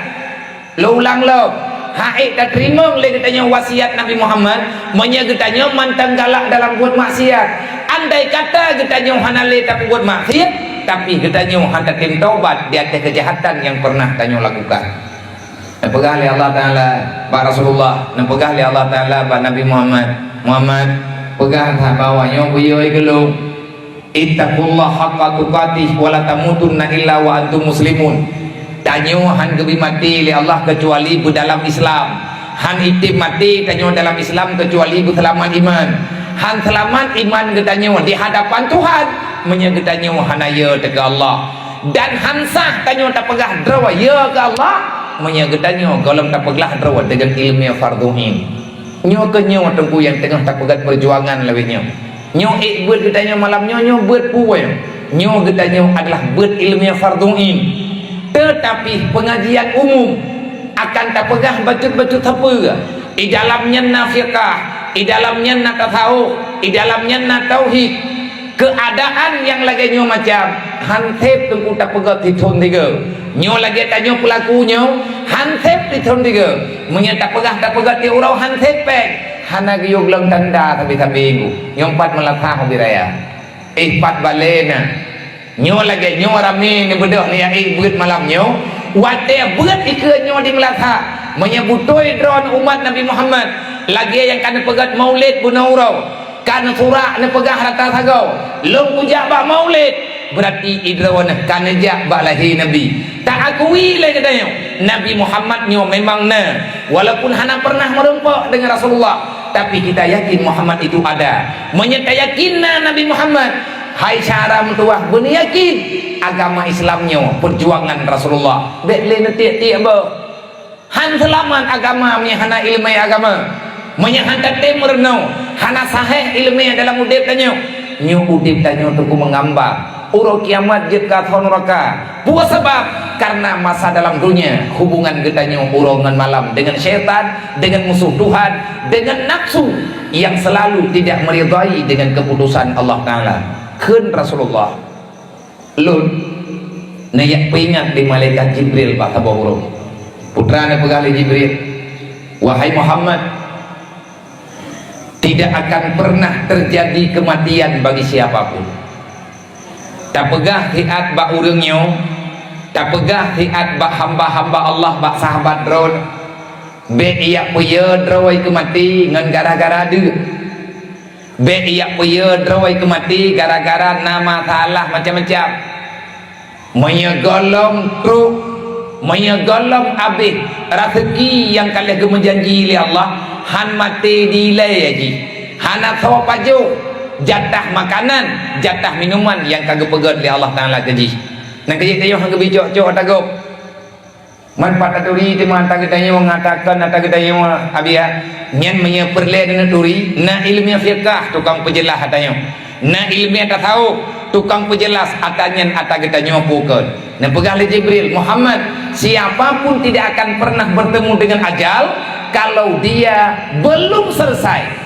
Lôn ulang lom, han ék tateurimong lé geutanyoe wasiat Nabi Muhammad, meunyoe geutanyoe mantong galak dalam buet maksiat. Andai kata geutanyoe hana lé tapeubuet maksiat, tapi geutanyoe han tatem taubat di ateueh keujahatan nyang pernah tanyoe lakukan. Neupeugah lé Allah Taala bak Rasulullah, neupeugah lé Allah Taala bak Nabi Muhammad, "Muhammad, peugah that bak awaknyoe beuyoe keu lôn, 'Ittaqullaha haqqa tuqatih wa la tamutunna illa wa antum muslimun.'" Tanyoe han geubri maté lé Allah keucuali beudalam Islam. Han item maté tanyoe dalam Islam keucuali beuseulamat iman. Han seulamat iman geutanyoe di hadapan Tuhan meunyoe geutanyoe hana yo teuh keu Allah. Dan han sah tanyoe tapeugah droe yo keu Allah meunyoe geutanyoe gohlom tapeuglah droe deungon iéleumé fardhu ain. Nyoe keuh nyoe teungku nyang teungoh tapeugét peujuangan lawét nyoe. Nyoe ék beuet geutanyoe malam nyoe, nyoe beuet peue nyoe? Nyoe geutanyoe adalah beuet iéleumé fardhu ain. Teutapi peungajian umum akan tapeugah bacut-bacut sapeue. Di dalam nyan na fiqah, di dalam nyan na tasawuf, di dalam nyan na tauhid. Keuadaan nyang lagée nyoe macam han sép teungku tapeugét sithon sigoe. Nyoe lagée tanyoe peulaku nyoe han sép sithon sigoe. Meunyoe tapeugah-tapeugét di uroe han sép péng, hana geuyue glöng tanda sabe-sabe nyoe pat meulasah ubit raya. Eh, pat balée na. Nyoe lagée nyoe ramé neubeudôh neuyak ék beuet malam nyoe. Watée beuet ikeue nyoe di meulasah, meunyoe beutôi droe umat Nabi Muhammad lagée nyang ka neupeugét maulid bunoe uroe, ka neusurak neupeugah rata sagoe, lôn kujak bak maulid, beurati droeneuh ka neujak bak lahé Nabi. Taakui lé geutanyoe, Nabi Muhammad nyoe memang na, walaupun hana pernah meurumpok deungon Rasulullah, tapi kita yakin Muhammad itu ada. Meunyoe tayakin na Nabi Muhammad, hai syedara meutuwah, beuneuyakin agama Islam nyoe peujuangan Rasulullah. Bék lé neutiek-tiek boh. Han seulamat agama meunyoe hana iéleumé agama. Meunyoe han tatem meurunoe, hana sahéh iéleumé dalam udeb tanyoe, nyoe udeb tanyoe teungku meungamba. Uroe kiamat jeuet keu asoe nuraka. Peue sabab? Karena masa dalam dunia, hubungan geutanyoe uroe ngon malam deungon syaitan, deungon musoh Tuhan, deungon nafsu yang selalu tidak meridai dengan keputusan Allah Taala. Kheun Rasulullah, Lôn neujak peuingat di malaikat Jibril bak saboh uroe. Peue neupeugah lé Jibril, "Wahai Muhammad, tidak akan pernah terjadi kematian bagi siapa pun." Tapeugah siat bak ureuëng nyoe, tapeugah siat bak hamba-hamba Allah, bak sahabat droe, bék jak peuyö droe keu maté ngon gara-gara deuek. Bék jak peuyö droe keu maté gara-gara na masalah macam-macam. Meunyoe gohlom trok, meunyoe gohlom abéh raseuki nyang ka lheueh geumeujanji lé Allah, han maté dilée jih, hana soe pajoh jatah makanan, jatah minuman nyang ka geupeugét lé Allah Taala keu jih. Nyang keujeuet tanyoe han geubi cok-cok ata gob. Man pat taturi teuma ata geutanyoe, ngatakan ata geutanyoe, abiya, nyan meunyoe peureulée neuneuk turi, na iéleumé fiqah tukang peujeulaih ata nyoe. Na iéleumé tasawuf tukang peujeulaih ata nyan ata geutanyoe pukon. Neupeugah lé Jibril, "Muhammad, siapa pun tidak akan pernah bertemu dengan ajal kalau dia belum selesai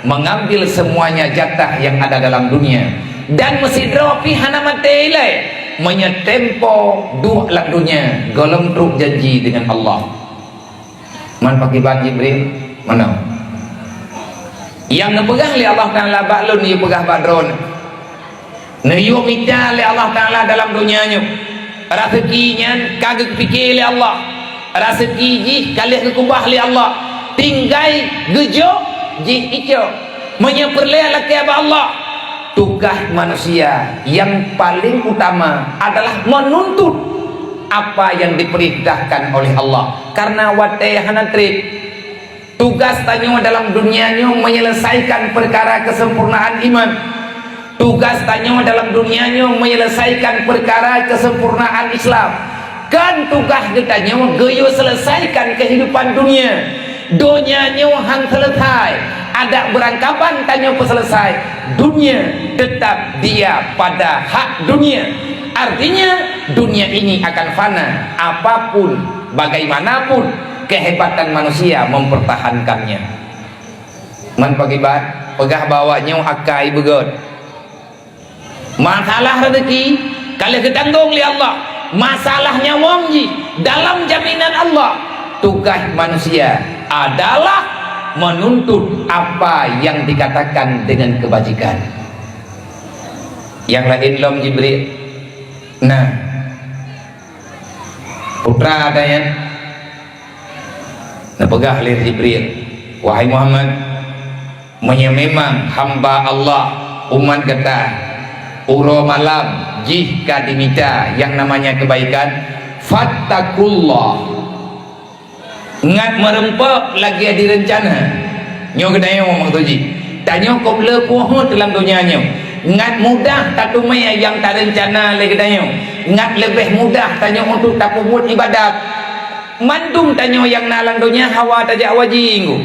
mengambil semuanya jatah yang ada dalam dunia, dan meusidroe pih hana maté ilée, meunyoe tempo duek lam donya gohlom trok janji deungon Allah." Man pakriban Jibril? Meunoe. Nyang neupeugah lé Allah Taala bak lôn, yue peugah bak droeneuh. Neuyue mita lé Allah Taala dalam donya nyoe. Raseuki nyan ka geupike lé Allah. Raseuki jih ka lheueh geukeubah lé Allah. Tinggai geujok jih icok. Meunyoe peureulée lakée bak Allah, tugaih manusia nyang paleng utama adalah meununtut apa nyang dipeurintahkan oleh Allah. Karena watée hana treb, tugas tanyoe dalam dunia nyoe menyelesaikan perkara kesempurnaan iman. Tugas tanyoe dalam dunia nyoe menyelesaikan perkara kesempurnaan Islam. Kan tugas geutanyoe geuyue selesaikan kehidupan dunia. Donya nyoe han selesai, adak beurangkaban tanyoe peuselesai. Dunia tetap dia pada hak dunia. Artinya, Dunia ini akan fana, apapun, bagaimanapun kehebatan manusia mempertahankannya. Man pakiban, peugah bak awak nyoe akai beugöt. Masalah rezeki ka lheueh geutanggong lé Allah. Masalah nyawöng jih dalam jaminan Allah. Tugaih manusia adalah menuntut apa yang dikatakan dengan kebajikan. Nyang laén lom Jibril. Nah, putra tanya, neupeugah lé Jibril, "Wahai Muhammad, meunyoe memang hamba Allah, umat gata, uroe malam jih ka dimita nyang namanya kebaikan, fattakullah." Ngat meureumpok lagée direuncana. Nyoe geutanyoe maksud jih. Tanyoe kok le puhot lam donya nyoe. Ngat mudah tateumé nyang tareuncana lé geutanyoe. Ngat leubeh mudah tanyoe untuk tapeubuet ibadat. Mandum tanyoe nyang na lam donya hawa tajak haji ngu.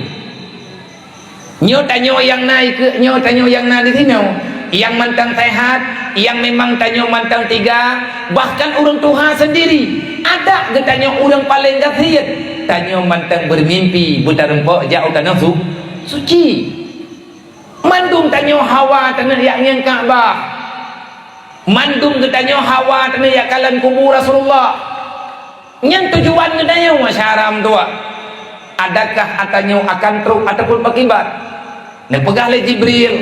Nyoe tanyoe nyang na ikeue, nyoe tanyoe nyang na di sinoe. Nyang mantong sehat, nyang memang tanyoe mantong tiga, bahkan ureuëng tuha sendiri. Ada geutanyoe ureuëng paleng gasien. Tanyoe mantong beumimpi beutareumpok jak u tanoh su-, suci. Mandum tanyoe hawa taneuk jak ngieng Ka'bah. Mandum geutanyoe hawa taneuk jak kalon kubu Rasulullah. Nyan tujuan geutanyoe syara meutuah. Adakah atanyoe akan trok ataupun pakiban? Neupeugah lé Jibril,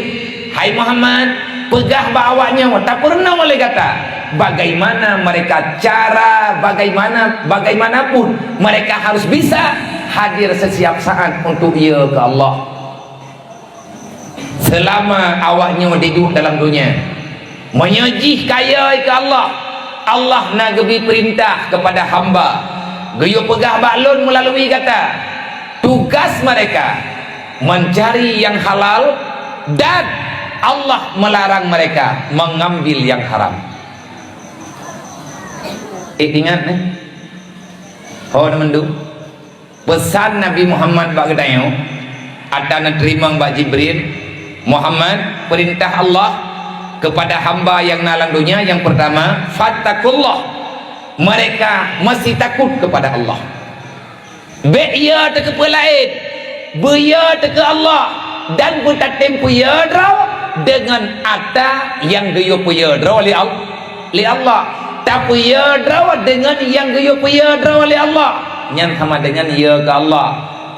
"Hai Muhammad, peugah bak awaknyoe, tapeurunoe lé gata, bagaimana mereka cara, bagaimana, bagaimanapun mereka harus bisa hadir setiap saat untuk ya ke Allah." Seulama awaknyoe diduek dalam donya, meunyoe jih kayée keu Allah, Allah na geubri peurintah keupada hamba, geuyue peugah bak lôn meulalui gata, tugas mereka mencari yang halal dan Allah melarang mereka mengambil yang haram. Eh, ingat, eh? Ho, mandum. Peusan Nabi Muhammad bak geutanyoe, ata neuteurimong bak Jibril, "Muhammad, peurintah Allah keupada hamba nyang na lam donya nyang peurtama, fattakullah." Mereka meusti takot keupada Allah. Bék ya teuh keu peue laén, beuya teuh keu Allah, dan beutatem peuya droe deungon ata nyang geuyue peuya droe lé Allah. Lé Allah. Tapeuya droe deungon nyang geuyue peuya droe lé Allah, nyan sama deungon ya keu Allah.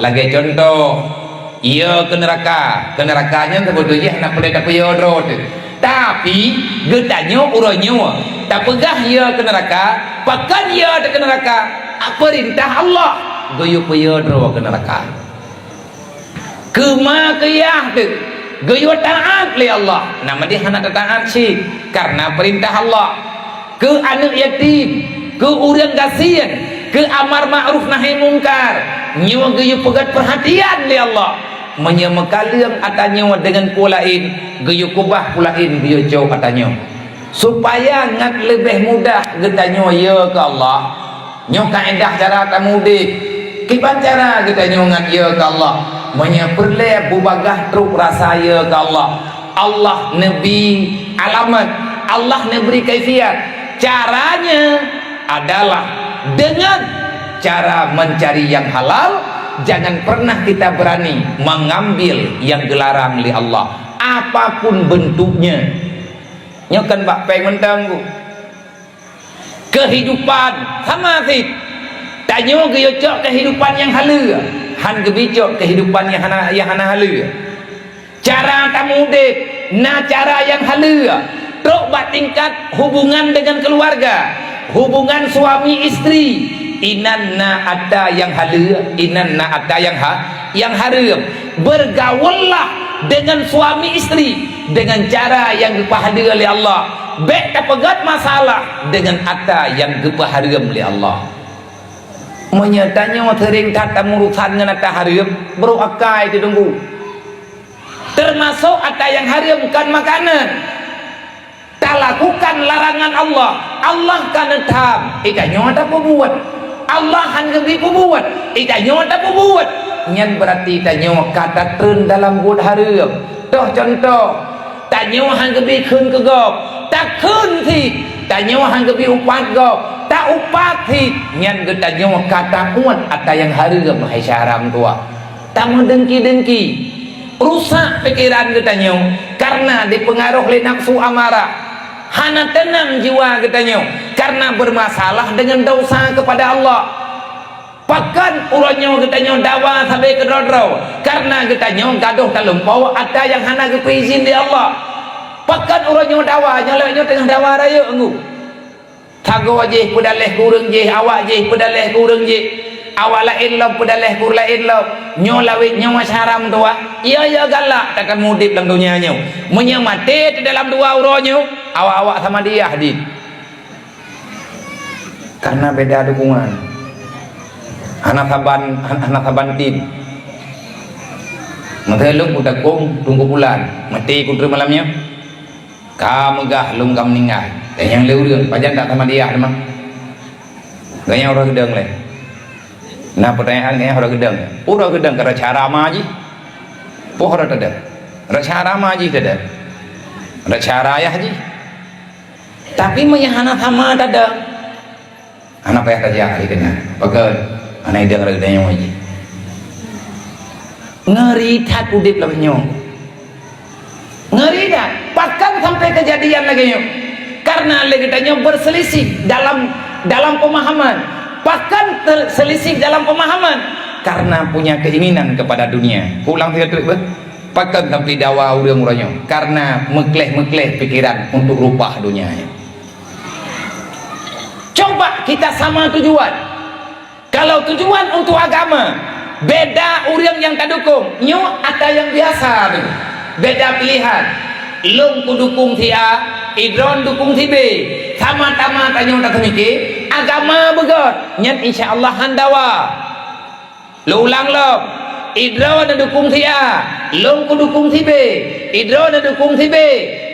Lagée cuntoh, ya keu neuraka. Keu neuraka nyan seubeutoi jih hana peureulée tapeuya droe teuh. Tapi, geutanyoe uroe nyoe tapeugah ya keu neuraka, pakon ya teuh keu neuraka? Peurintah Allah, geuyue peuya droe keu neuraka. Keu ma keu yah teuh geuyue taát lé Allah, na meudeh hana tataát cit kareuna peurintah Allah. Keu aneuëk yatim, keu ureuëng gasien, keu amar makruf nahi mungkar, nyoe geuyue peugét peurhatian lé Allah. Meunyoe meukaleueng atanyoe deungon peue laén, geuyue keubah peue laén geuyue cok atanyoe. Supaya ngat leubeh mudah geutanyoe ya keu Allah, nyoe kaedah cara tamudik. Kiban cara geutanyoe ngat ya keu Allah? Meunyoe peureulée beubagaih trok rasa ya keu Allah, Allah neubri alamat, Allah neubri kaifiat. Caranya adalah dengan cara mencari yang halal, jangan pernah kita berani mengambil yang dilarang lé Allah, apapun bentuknya. Nyoe kan bak péng mantong, Bu. Keuhidupan sama cit. Tanyoe geuyue cok keuhidupan nyang haleue, han geubi cok keuhidupan nyang hana, nyang hana haleue. Cara tamudik na cara nyang haleue, trok bak tingkat hubungan deungon keuluwarga, hubungan suami istri, inan na ata nyang haleue, inan na ata nyang ha-, nyang hareuem. Bergaullah dengan suami istri dengan cara nyang geupeuhaleue lé Allah. Bék tapeugét masalah dengan ata nyang geupeuhareuem lé Allah. Meunyoe tanyoe seuring that tamurusan ngon ata hareuem, brok akai teudeungoe. Teumasok ata nyang hareuem kon makanan. Talakukan larangan Allah. Allah ka neutham, geutanyoe tapeubuet. Allah han geubri peubuet, geutanyoe tapeubuet. Nyan beurati tanyoe ka tatreun dalam buet hareuem. Toh cuntoh, tanyoe han geubri kheun keu gob, takheun cit. Tanyoe han geubri upat gob, ta-upat cit nyan geutanyoe ka tapubuet atra nyang hareuem, hai syedara meutuah. Tameudengki-dengki, rusak pikeran geutanyoe kareuna dipeungaroh lé nafsu amarah. Hana teunang jiwa geutanyoe kareuna beurmasalah deungon desya keupada Allah. Pakon uroe nyoe geutanyoe dawa sabe keudroe-droe? Kareuna geutanyoe gadôh talumpoe atra nyang hana geupeuizin lé Allah. Pakon uroe nyoe dawa, nyoe lagée nyoe teungoh dawa rayeuk ngu. Sagoe jih peudaleh keu ureuëng jih, awak jih peudaleh keu ureuëng jih, awak laén lom peudaleh keu ureuëng laén lom. Nyoe lawét nyoe syedara meutuah, iya-iya galak tateumé udeb lam donya nyoe. Meunyoe maté teuh dalam dua uroe nyoe, awak-awak sama diah dit. Karena beda dukungan. Hana saban, hana saban tim. Meuteuleueng udakong Teungku Pulan, meuti kudri malam nyoe. Ka meugah lôn ka meuninggai. Dan nyang lé ureuëng, pajan tak sama dia teuma. Ganyang uroe geudong lé. Nah, pertanyaan ganyang uroe geudong. Uroe geudong kara cara ma jih. Poh uroe teudeung. Uroe cara ma jih teudeung. Uroe cara ayah jih. Tapi meunyoe hana sama tada, hana payah tajak dikeue. Pakon? Hana idong rot geutanyoe jih. Ngeri that udeb lagée nyoe. Ngeri that. Pakon sampai keujadian lagée nyoe? Karena lé geutanyoe berselisih dalam, dalam pemahaman. Pakon ter-, selisih dalam pemahaman? Karena punya keinginan kepada dunia. Kuulang sigoe treuk beuh. Pakon sampai dawa ureuëng uroe nyoe? Karena meukleh-meukleh pikiran untuk rupah dunia nyoe. Coba kita sama tujuan. Kalau tujuan untuk agama, beda ureuëng nyang tadukong, nyoe atra nyang biasa tu. Beda pilihan. Lôn kudukong si A, idroen dukong si B. Sama-sama tanyoe taseumike, agama beugét, nyan insya Allah han dawa. Lôn ulang lom, idroe neudukong si A, lôn kudukong si B. Idroe neudukong si B,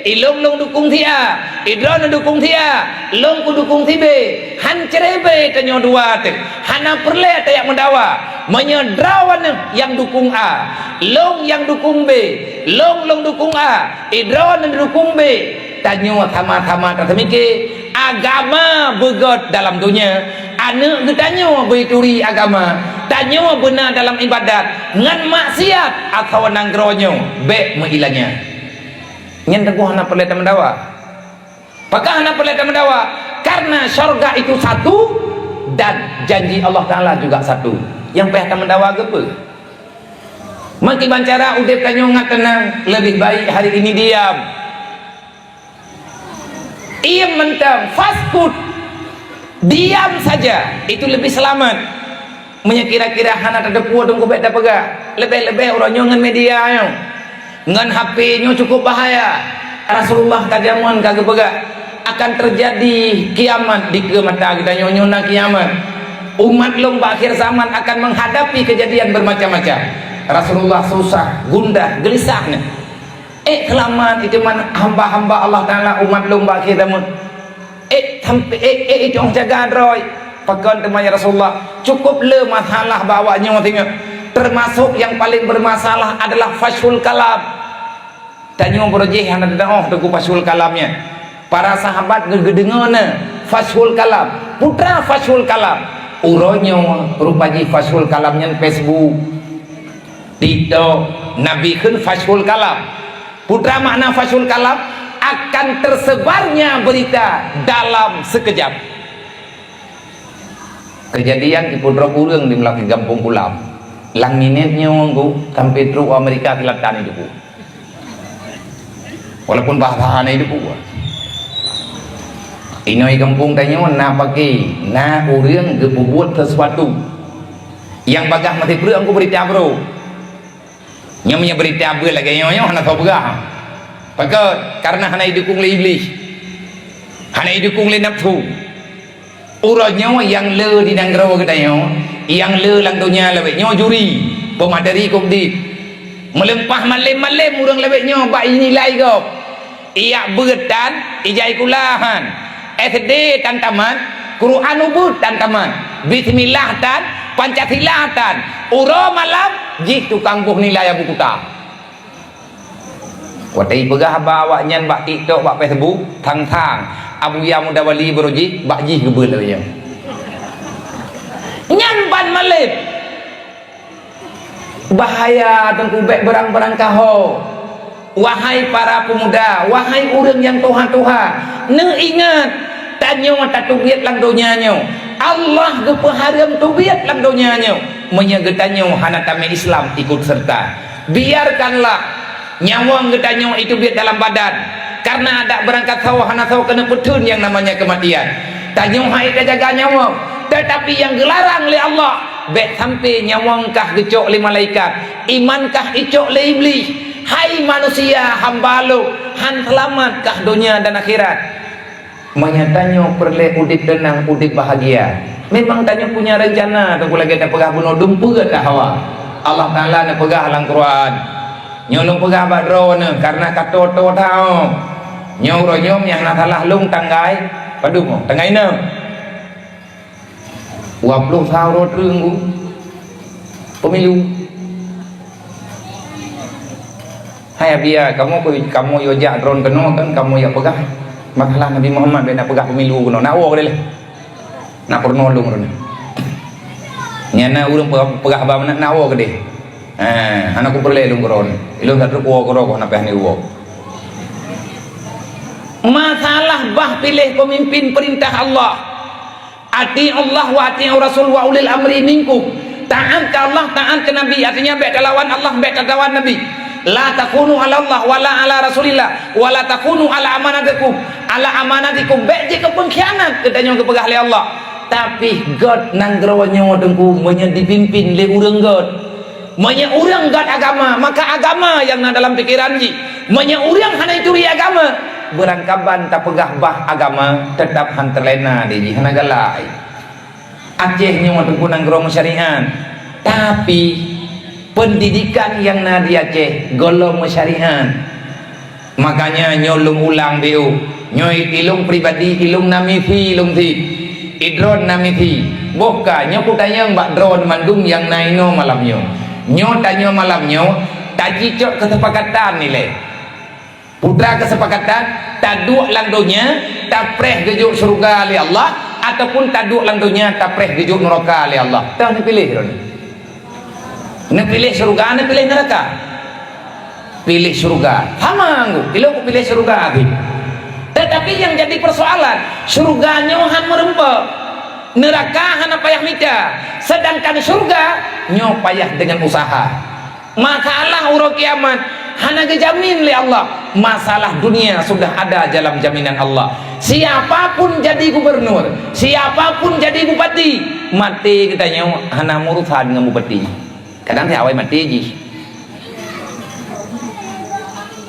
ilôn lôn dukong si A. Idroe neudukong si A, lôn kudukong si B. Han ceureubai tanyoe dua teuh, hana peureulée tajak meudawa. Meunyoe droeneuh nyang dukong A, lôn nyang dukong B, lôn lôn dukong A, idroe neudukong B, tanyoe sama-sama taseumike, agama beugét dalam donya, aneuëk geutanyoe beuturi agama, tanyoe beuna dalam iébadat, ngon maksiat atawa nanggroe nyoe bék meuilanya. Nyan teungoh hana peureulée tameudawa. Pakon hana peureulée tameudawa? Karena syurga itu satu dan janji Allah Taala juga satu. Nyang payah tameudawa keupeue? Meukiban cara udeb tanyoe ngat teunang, lebih baik hari ini diam. Iem mantong, fasqut. Diam saja, itu lebih selamat. Meunyoe kira-kira hana tateupeue teungku bék tapeugah, leubeh-leubeh uroe nyoe ngon media nyoe. Ngon H P nyoe cukup bahaya. Rasulullah ka jameun ka geupeugah, akan terjadi kiamat dikeue mata geutanyoe, nyoe na kiamat. Umat lôn bak akhir zaman akan menghadapi kejadian bermacam-macam. Rasulullah susah, gundah, geulisah nyan. Ék seulamat itu man hamba-hamba Allah Taala umat lôn bak akhé zaman. Ék sampai ék, ék, ék cong jaga droe. Pakon teuma ya Rasulullah? Cukup le masalah bak awak nyoe singoh. Termasuk yang paling bermasalah adalah fasyul kalam. Tanyoe beureujéh hana teudaoh teungku fasyul kalam nyan. Para sahabat geu-, geudeungoe na fasyul kalam. Putra fasyul kalam. Uroe nyoe rupa jih fasyul kalam nyan Facebook. TikTok, Nabi kheun fasyul kalam. Peue treuk makna fasyul kalam? Akan tersebarnya berita dalam sekejap. Kejadian di putroe ureuëng di meulakée gampông Kulam. Lam minét nyoe ngku sampai trok u Amerika Selatan itu. Walaupun bahasa hana itu. Inong gampông tanyoe na paké, na ureuëng geupeubuet sesuatu nyang bagaih meusipreuk ngku berita brôk. Nyoe meunyoe beurita beuet lagée nyoe, nyoe hana soe peugah. Pakon? Kareuna hana idukung lé Iblih. Hana idukung lé nafsu. Uroe nyoe nyang le di nanggroe geutanyoe, nyang le lam donya lawét nyoe juri, peumateri kobdit. Meuleumpah malém-malém ureuëng lawét nyoe bak inilai gob. Ijak beuet tan, ijak sikula han. S D tan tamat, Quran ubeuet tan tamat. Bismillah tan, Pancasila tan. Uroe malam jih tukang boh nilai Abu Kuta. Watée ipeugah haba awaknyan bak TikTok, bak Facebook, thang-thang. Abuya Muda Wali baroe jih, bak jih geubeuet lagée nyan. Nyan ban maleb. Bahaya teungku, bék beurang-beurang kaho. Wahai para pemuda, wahai ureuëng nyang tuha-tuha, neuingat, tanyoe tateubiet lam donya nyoe. Allah geupeuhareuem teubiet lam donya nyoe. Meunyoe geutanyoe hana tamé Islam ikut serta, biarkanlah nyawöng geutanyoe iteubiet dalam badan, karena adak beurangkat sawoe hana sawoe keuneuk peutheun nyang namanya keumatian. Tanyoe hai tajaga nyawöng, teutapi nyang geularang lé Allah, bék sampai nyawöng kah geucok lé malaikat, iman kah icok lé Iblih. Hai manusia, hamba lôn, han seulamat kah donya dan akhirat. Meunyoe tanyoe peureulée udeb teunang, udeb bahagia, memang tanyoe punya rencana, teungku lagée tapeugah bunoe dumpeue that hawa. Allah Taala neupeugah lam Quran, nyoe lôn peugah bak droeneuh, karena ka toe-toe that. Nyoe uroe nyoe nyang na salah lôn tanggai padub, tanggai enam. Dua ploh sa uroe treun pemilu. Hai Abiya, kamoe, kamoe yue jak droen keunoe kan, kamoe jak peugah masalah Nabi Muhammad, bék na peugah pemilu keunoe. Nak woe keudeh lé. Nak peurunoe lôn keunoe. Nyan na ureuëng peugah, peugah haba meunan, nak woe keudeh. Ha, hana kupeureulée lôn keudroe. Ilôn ka trok woe keudroe, kok na pih hana woe. Masalah bah piléh peumimpin peurintah Allah. Ati'ullah wa ati'ur rasul wa ulil amri minkum. Taát keu Allah, taát keu Nabi. Artinya, bék talawan Allah, bék talawan Nabi. La takunu ala Allah wa la ala Rasulillah wa la takunu ala amanatikum, ala amanatikum. Bék jeuet keu peungkhianat, geutanyoe geupeugah lé Allah. Tapi göt nanggroe nyoe teungku, meunyoe dipimpin lé ureuëng göt, meunyoe ureuëng göt agama, maka agama nyang na dalam pikeran jih. Meunyoe ureuëng hana ituri agama, beurangkaban tapeugah bah agama, teutap han teulena di jih, hana galak. Aceh nyoe teungku nanggroe meusyariat, tapi peundidikan nyang na di Aceh gohlom meusyariat. Makanya nyoe lôn ulang biôh, nyoe ilôn pribadi, ilôn na misi lôn sit. Idroen na misi. Boh ka nyoe kutanyong bak droen mandum nyang na inoe malam nyoe. Nyoe tanyoe malam nyoe tajicok keusepakatan ilée. Putra keusepakatan, taduek lam donya, tapreh geujok syeuruga lé Allah, ataupun taduek lam donya, tapreh geujok neuraka lé Allah. Teuh neupiléh droeneuh. Neupiléh syeuruga, neupiléh neuraka? Piléh syeuruga. Sama ngku, ilôn kupiléh syeuruga abéh. Tetapi yang jadi persoalan, syeuruga nyoe han meureumpok, neuraka hana payah mita, sedangkan syeuruga nyoe payah dengan usaha. Masalah uroe kiamat hana geujamin lé Allah. Masalah dunia sudah ada dalam jaminan Allah. Siapapun jadi gubernur, siapapun jadi bupati, maté geutanyoe hana meurusan ngon bupati. Kadang pih awai maté jih.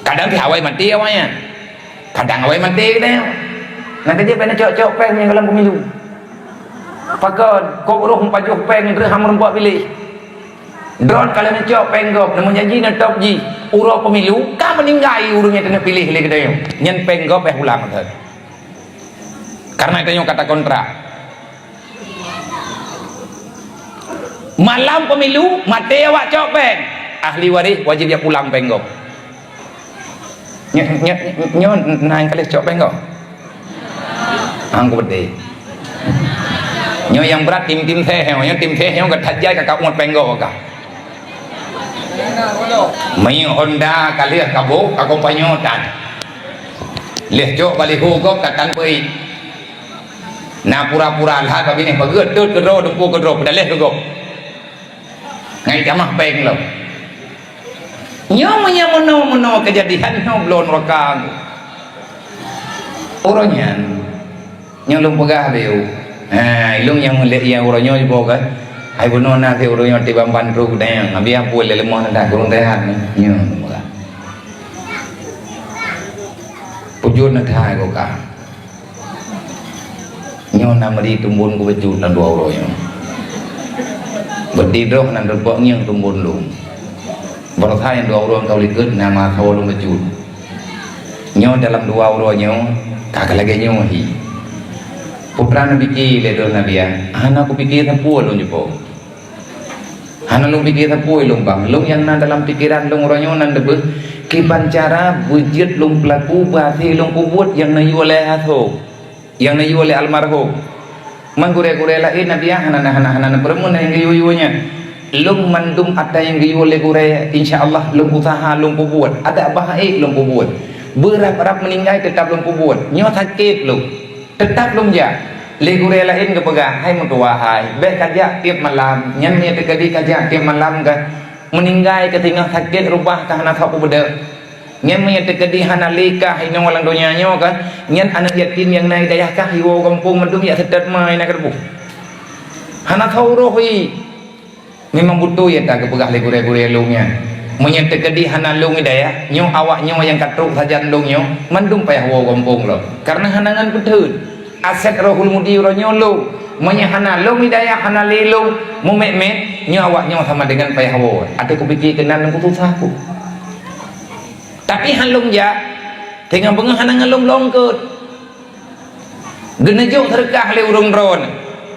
Kadang pih awai maté awaknyan. Kadang awai maté geutanyoe. Nyang keujeuet bèk neucok-cok péng nyang lam pemilu. Pakon, kok roh meupajoh péng, droe han meureumpok piléh. Droen ka lheueh neucok péng gob, neumeujanji neutôb jih. Uroe pemilu, ka meuninggai ureueng nyang keuneuk piléh lé geutanyoe. Nyan péng gob, eh, pulang that. Karena geutanyoe ka takontrak. Malam pemilu, maté awak cok péng. Ahli waréh wajéb jak pulang péng gob. Nyo-, nyo-, nyoe na nyang ka lheueh cok péng gob? Hang kupeudeh. Nyoe nyang brat tim-tim seh nyoe, nyoe tim seh nyoe ka that jai ka kawöt péng gob ka. Meunyoe Honda ka lheueh ka boh, ka kompanyue tan. Lheueh cok baliho gob ka tan peuék. Na pura-pura lhah ka binéh pageut, teuet keudroe, teungku keudroe, peudaleh keu gob. Ngai tamah péng lom. Nyoe meunyoe meunoe-meunoe keujadian nyoe bloe nuraka. Uroe nyan, nyoe lôn peugah beu. Ha, ilôn nyang lé nyang uroe nyoe jiboh kan. Hai bunoe na si uroe nyoe tiban ban trok dayang. Abi ampun lé leumoh na dah kurang sehat ni. Nyoe lôn peugah. Pujot na thai ko ka. Nyoe na meuri tumbon keu bacut lam dua uroe nyoe. Beuti droe nan reubok ngieng tumbon lôn. Baroesa nyang dua uroe ka likot na meuasoe lôn bacut. Nyoe dalam dua uroe nyoe ka lagèe nyoe hi. Putra neupike lé droe Nabiah, hana kupike sapeue lôn jipo. Hana lôn pike sapeue lôn bang. Lôn nyang na dalam pikeran lôn uroe nyoe nan leubeh kiban cara beujeuet lôn peulaku beuhasé lôn peubuet nyang neuyue lé asoe. Nyang neuyue lé almarhum. Man gurée-gurée laén na biah hana, hana, hana, hana peureumeun nyang geuyue-yue nyan. Lôn mandum ata nyang geuyue lé gurée, insya Allah lôn useuha lôn peubuet. Adak bah ék lôn peubuet. Beurab-rab meuninggai teutap lôn peubuet. Nyoe sakét lôn. Teutap lôn jak. Lé gurée laén geupeugah, "Hai meutuwah hai, bék kajak tieb malam." Nyan meunyoe teukeudi kajak tieb malam ka meuninggai keu singoh sakét rubah ka hana soe peubeudôh. Nyan meunyoe teukeudi hana lé kah inoe lam donya nyoe ka, nyan aneuëk yatim nyang na hidayah kah iwoe gampông mandum jak seutôt ma ina keureubuh. Hana soe uroh i. Memang beutôi ya ta geupeugah lé gurée-gurée lôn nyan. Meunyoe teukeudi hana lôn hidayah, nyoe awak nyoe nyang ka trok sajan lôn nyoe, mandum payah woe gampông lom. Kareuna hana ngon peutheun. Aset Rohul Mudi uroe nyoe lôn. Meunyoe hana lôn hidayah, hana lé lôn mumet-met, nyoe awak nyoe sama dengan payah woe. Até kupike keunan lôn kususah ku. Tapi han lôn jak, teungoh beungoh hana ngon lôn longkeut. Geuneujok seureukah lé ureuëng droeneuh,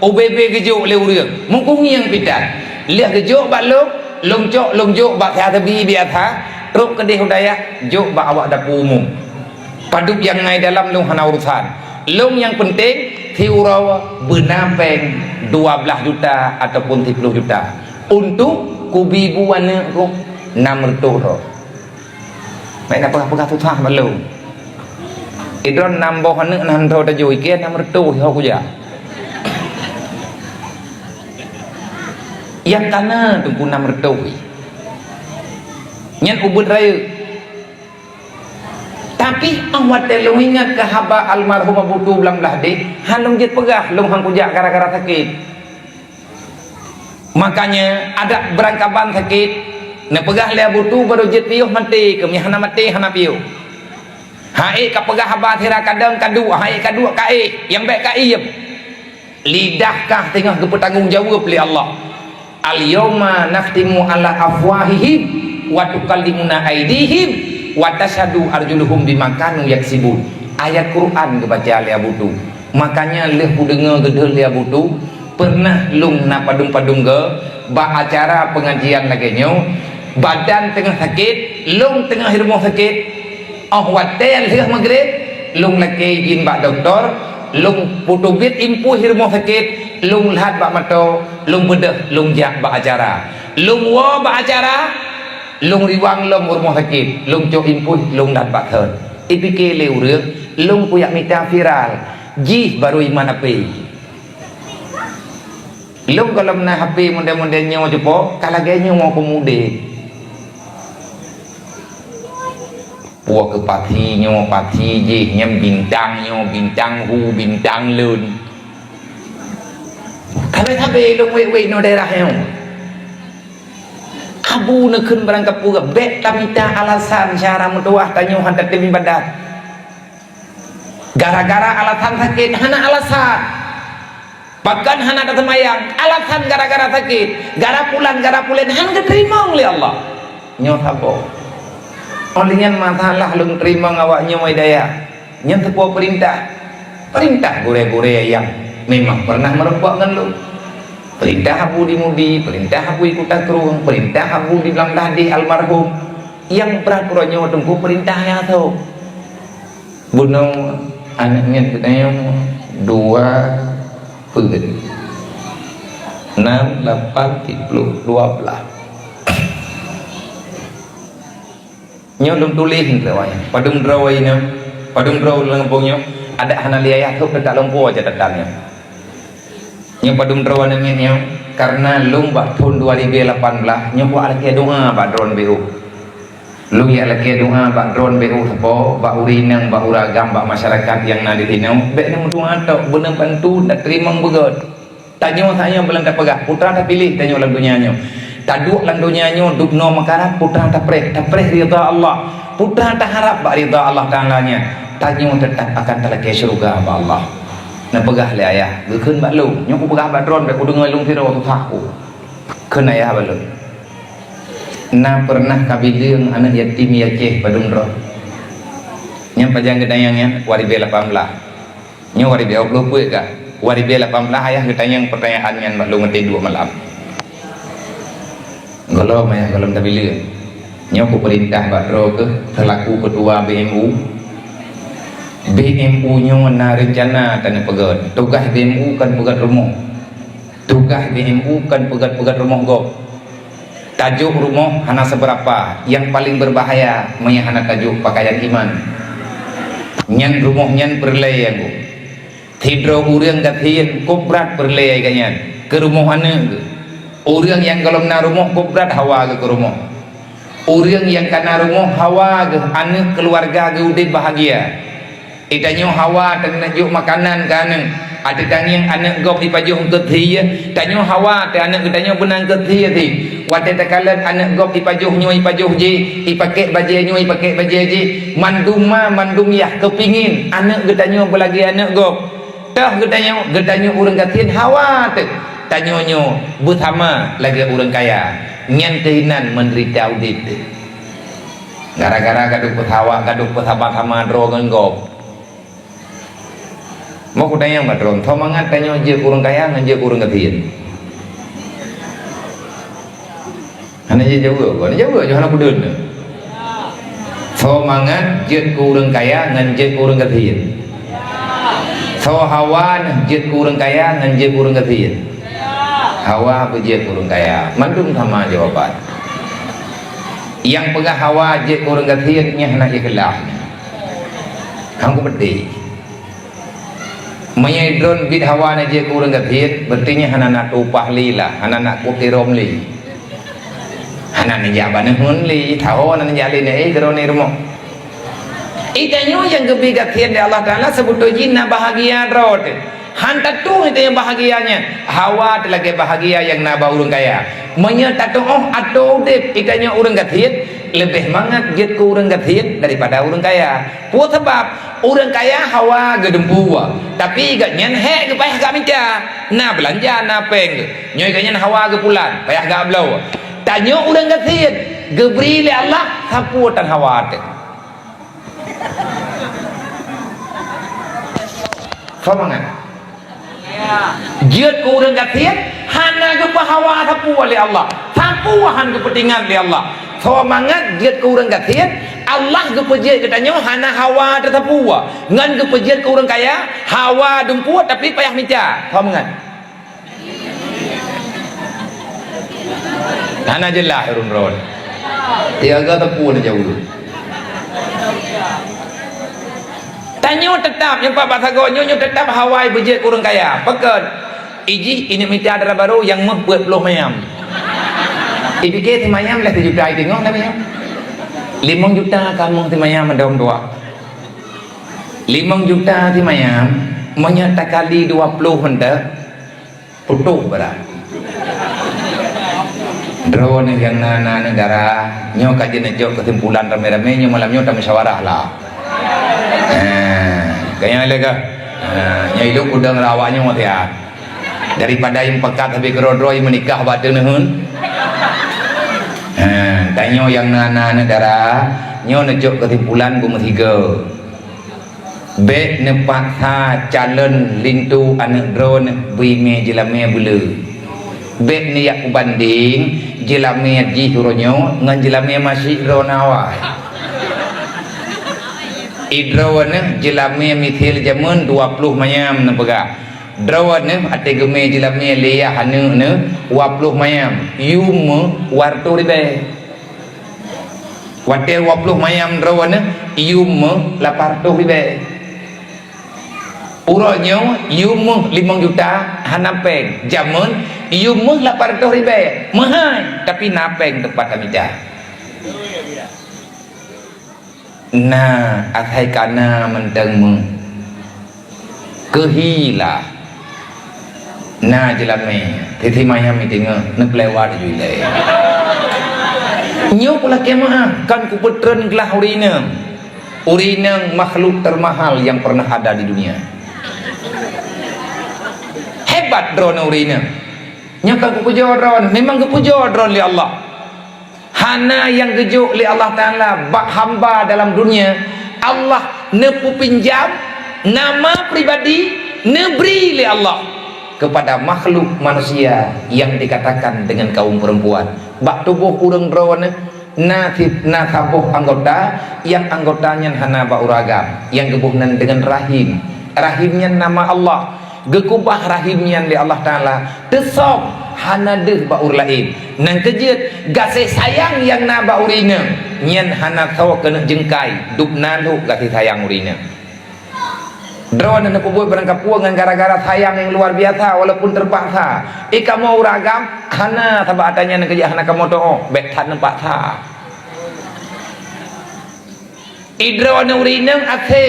ubé-bé geujok lé ureuëng, meukungieng pitan. Lheueh geujok bak lôn, lôn cok lôn jok bak siatebi biasa, trok keudeh u dayah, jok bak awak dapu umum. Padub nyang ngai dalam lôn hana urusan. Lôn nyang peunteng, siuroe beuna péng dua blaih juta ataupun siploh juta. Untuk kubi bu aneuëk ku nam reutôh droe. Baik na peugah-peugah susah bak lôn. Idroen nam boh aneuëk na hanto tajui, keu nam reutôh ho kujak. Nyang kana teungku nam reutôh. Nyan ubeuet rayeuk. Tapi óh watée lôn ingat keu haba almarhum Abu Tu Blang Blahdeh, han lôn jeuet peugah lôn han kujak gara-gara sakét. Makanya adak beurangkaban sakét, neupeugah lé Abu Tu baru jeuet piôh maté, keu meuhana maté hana piôh. Hai ka peugah haba sira kadang kaduek, hai kaduek ka éh, nyang bék ka iem. Lidah kah teungoh geupeutanggong jaweueb lé Allah. "Al-yauma nakhtimu ala afwahihim wa tukallimuna aidihim wa tasyhadu arjuluhum bima kanu yaksibun." Ayat Quran geubaca lé Abu Tu. Makanya lheueh kudeungoe geudeuh lé Abu Tu, pernah lôn na padum-padum goe bak acara pengajian lagée nyoe, badan teungoh sakét, lôn teungoh i rumoh sakét. Óh watée lheueh maghrib, lôn lakée idin bak dokto, lôn putôbiet impôh i rumoh sakét, lôn lhat bak mato, lôn beudôh, lôn jak bak acara. Lôn woe bak acara, lôn riwang lom u rumoh sakét, lôn cok impôh, lôn lhat bak thon. Ipike lé ureuëng, lôn kujak mita viral, jih baru iman apé. Lôn gohlom na H P model-model nyoe cupo, ka lagée nyoe peumude. Puwoe keu pati nyoe, pati jih, nyang bintang nyoe, bintang hu, bintang leuen. Sabe-sabe lôn wék-wék nyoe daerah nyoe. Abu neukheun barang kapeue, bék tamita alasan syara meutuwah tanyoe hana tatem ibadat. Gara-gara alasan sakét, hana alasan. Pakon hana taseumayang, alasan gara-gara sakét, gara pulan, gara pulen, han geuteurimong lé Allah. Nyoe saboh. Óh lheueh nyan masalah lôn teurimong awak nyoe hidayah. Nyan saboh peurintah. Peurintah gurée-gurée nyang memang pernah meurumpok ngon lôn. Peurintah Abu di Mudi, peurintah Abu di Kuta Krueng, peurintah Abu di Blang Blahdeh almarhum. Nyang brat uroe nyoe teungku peurintah nyang asoe. Bunoe aneuëk nyan geutanyoe dua peuet. Nam, lapan, siploh, dua blaih. Nyoe lôn tuléh nyoe, padum droe nyoe, padum droe lam gampông nyoe, adak hana lé ayah thôk teuka lôn po catatan nyoe. Nyoe padum droe namiet nyoe, kareuna lôn bak thon dua ribèe lapan blaih, nyoe kuat lakèe doa bak droeneuh B O. Lôn jak lakèe doa bak droeneuh B O sapo, bak ureueng inong, bak ureueng agam, bak masyarakat nyang na di sinoe, bèk na meudoa tok, beuneuh bantu, na teurimong beugöt. Tanyoe sayoe beulang tapeugah, peue teuma tapiléh tanyoe lam donya nyoe. Taduek lam donya nyoe dubnoe meukarat, peue teuma tapreh, tapreh ridha Allah. Peue teuma taharap bak ridha Allah Taala nyan, tanyoe teutap akan talakèe syeuruga bak Allah. Neupeugah lé ayah, geukheun bak lôn, nyoe kupeugah bak droeneuh, bèk kudeungö lôn sidroe susah ku. Kheun ayah bak lôn, na peureunah kabileung aneuk yatim di Aceh padum droe. Nyan pajan geutanyong nyan, dua ribèe lapan blaih. Nyoe dua ribèe dua ploh peuet ka. Dua ribèe lapan blaih ayah geutanyong peutanyaan nyan bak lôn watèe duek malam. Gohlom ayah, gohlom tabileung. Nyoe kupeurintah bak droe keuh seulaku keutua B M U. B M U nyoe na reuncana taneupeugöt. Tugaih B M U kon peugöt rumoh. Tugaih B M U kon peugöt-peugöt rumoh gob. Tajôk rumoh hana seubeurapa, nyang paleng beurbahaya meunyo hana tajôk pakaian iman. Nyan rumoh nyan peureulèe nyang gob. Sidroe ureueng gasien kobrat peureulèe geuh nyan keu rumoh aneuk geuh. Ureueng nyang gohlom na rumoh kobrat hawa geuh keu rumoh. Ureueng nyang ka na rumoh hawa geuh aneuk keuluwarga geuh udeb bahagia. Di tanyoe hawa teuneuk jok makanan keu aneuk. Ateueh tangieng aneuk gob jipajoh eungkot sie, tanyoe hawa teuh aneuk geutanyoe beuna eungkot sie sit. Watèe takalon aneuk gob jipajoh nyoe jipajoh jih, jipakèk bajèe nyoe jipakèk bajèe jih, mandum ma mandum yah keupingin aneuk geutanyoe beulagèe aneuk gob. Toh geutanyoe, geutanyoe ureueng gasien hawa teuh. Tanyoe nyoe beusama lagèe ureueng kaya, nyan keuh inan meudeurita udeb teuh. Gara-gara gadôh peusawa, gadôh peusama-sama droe ngon gob. Meukeudayang bak droe, soe mangat tanyoe jeuet keu ureueng kaya ngon jeuet keu ureueng gasien? Hana jijaweueb, hana jaweueb, hana peudeueng. Soe mangat jeuet keu ureueng kaya ngon jeuet keu ureueng gasien? Soe hawa jeuet keu ureueng kaya ngon jeuet keu ureueng gasien? Hawa beujeuet keu ureueng kaya. Mandum sama jawaban. Nyang peugah hawa jeuet keu ureueng gasien nyan hana ikhlas. Han kupeudeh. Meunyoe droeneuh biet hawa na jeuet keu ureueng gasien, berarti nyan hana na tueng upah lé lah, hana na kutiröm lé. Hana neujak bak neuheun lé, taho hana neujak lé, na éh keudroe nibak rumoh. Geutanyoe nyang geubri gasien lé Allah Taala, seubeutôi jih na bahagia droe teuh. Han tatueng geutanyoe bahagia nyan, hawa teuh lagèe bahagia nyang na bak ureueng kaya. Meunyoe tatuoh ateueh udeb geutanyoe ureueng gasien, leubeh mangat jeuet keu ureueng gasien daripada ureueng kaya. Peue sabab? Ureueng kaya hawa geuh dumpeue, tapi gobnyan hék geuh payah geumita. Na beulanja, na péng geuh. Nyoe gobnyan hawa geuh pulan, payah geubloe. Tanyoe ureueng gasien, geubri lé Allah sapeue tan hawa teuh. Soe mangat? Jeuet keu ureueng gasien, hana geupeuhawa sapeue lé Allah. Sapeue han geupeutingat lé Allah. Soe mangat jeuet keu ureueng gasien, Allah geupeujeuet geutanyoe hana hawa teuh sapeue. Ngon geupeujeuet keu ureueng kaya, hawa dumpeue tapi payah mita. Soe mangat? Hana jeulaih ureueng droe. Tiga teupeu na jaweueb. Tanyoe teutap, nyoe pat bak sagoe nyoe, nyoe teutap hawa beujeuet keu ureueng kaya. Pakon? Ijih ineuk mita dara barô nyang méuh peuet ploh mayam. Ipike simayam lhèe sijuta iteungoh lé mayam. Limong juta kamoe simayam dong dua. Limong juta simayam, meunyoe takali dua ploh mantong, putôh brat. Droeneuh nyang na, na neugara, nyoe ka jeuet neucok keusimpulan ramé-ramé, nyoe malam nyoe tamusyawarah lah. Ha, kayang lé kah? Ha, nyoe ilôn udang rawa nyoe meusiat. Daripada nyang pakat habéh keudroe-droe nyang meunikah bak ateueh neuheun. Ha, tanyoe nyang na, na neugara, nyoe neucok keusimpulan beumeusigoe. Bék neupaksa calon linto aneuëk droeneuh beuimé jeulamé beuleu. Bék neujak peubandeng jeulamé jih uroe nyoe ngon jeulamé masyik droeneuh awai. Idroeneuh jeulamé miseue jameun dua ploh mayam neupeugah. Droeneuh até geumé jeulamé lé yah aneuëk neuh dua ploh mayam, yum meuh dua reutôh ribée. Watée dua ploh mayam droeneuh, yum meuh lapan reutôh ribée. Uroe nyoe yum meuh limong juta hana péng, jameun yum meuh lapan reutôh ribée, meuhai, tapi na péng teumpat tamita. Na asai kana mantong meuh. Keuhi lah. Na jeulamé, sisi mayam meuteungoh, neupeulewat ju ilée. Nyoe pula keumaah, kan kupeutreun glah ureuëng inong. Ureuëng inong makhluk termahal yang pernah ada di dunia. Hebat droeneuh ureuëng inong. Nyoe kan geupujoe droeneuh, memang geupujoe droeneuh lé Allah. Hana nyang geujok lé Allah Taala bak hamba dalam dunia, Allah neupeupinjam nama pribadi neubri lé Allah kepada makhluk manusia yang dikatakan dengan kaum perempuan. Bak tuboh ureuëng droeneuh, Na si-, na saboh anggota, nyang anggota nyan hana bak ureueng agam, nyang geuboh nan deungon rahim. Rahim nyan nama Allah. Geukubah rahim nyan lé Allah Taala, teusöm, hana deuh bak ureueng laén. Nyang keujeuet, gaséh sayang nyang na bak ureueng inong nyan hana soe keuneuk jeungkai, dub na lhok gaséh sayang ureueng inong. Droeneuh neupeubuet barangkapeue ngon gara-gara sayang nyang luar biasa walaupun teupaksa. Eh, kamoe ureueng agam, hana, sabab ata nyan keujak hana kamoe teu'oh, bék that neupaksa. Eh, droeneuh ureueng inong asé,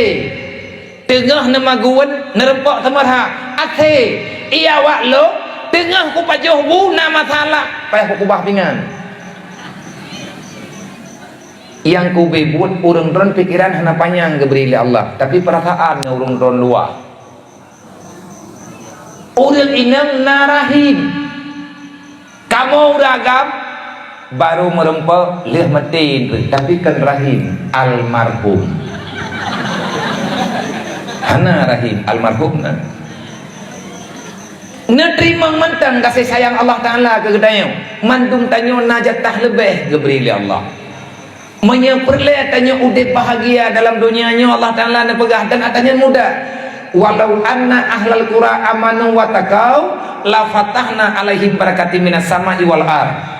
teungoh neumagun, neureumpok seumeurha, asé, eh, awak lôn, teungoh kupajoh bu na masalah, payah kukubah pingan. Nyang kubri buet ureueng droen pikeran hana panyang geubri lé Allah, tapi peurasaan ngon ureueng droen luwah. Ureueng inong na rahim. Kamoe ureueng agam barô meureumpok lheueh maté, tapi kon rahim almarhum. Hana rahim almarhum na. Neuteurimong mantong gaséh sayang Allah Taala keu geutanyoe. Mandum tanyoe na jatah leubeh geubri lé Allah. Meunyoe peureulée tanyoe udeb bahagia dalam donya nyoe, Allah Taala neupeugah dan ata nyan mudah. "Walau anna ahlal qura amanu wattaqau, lafatahna 'alaihim barakatim minas sama'i wal ard."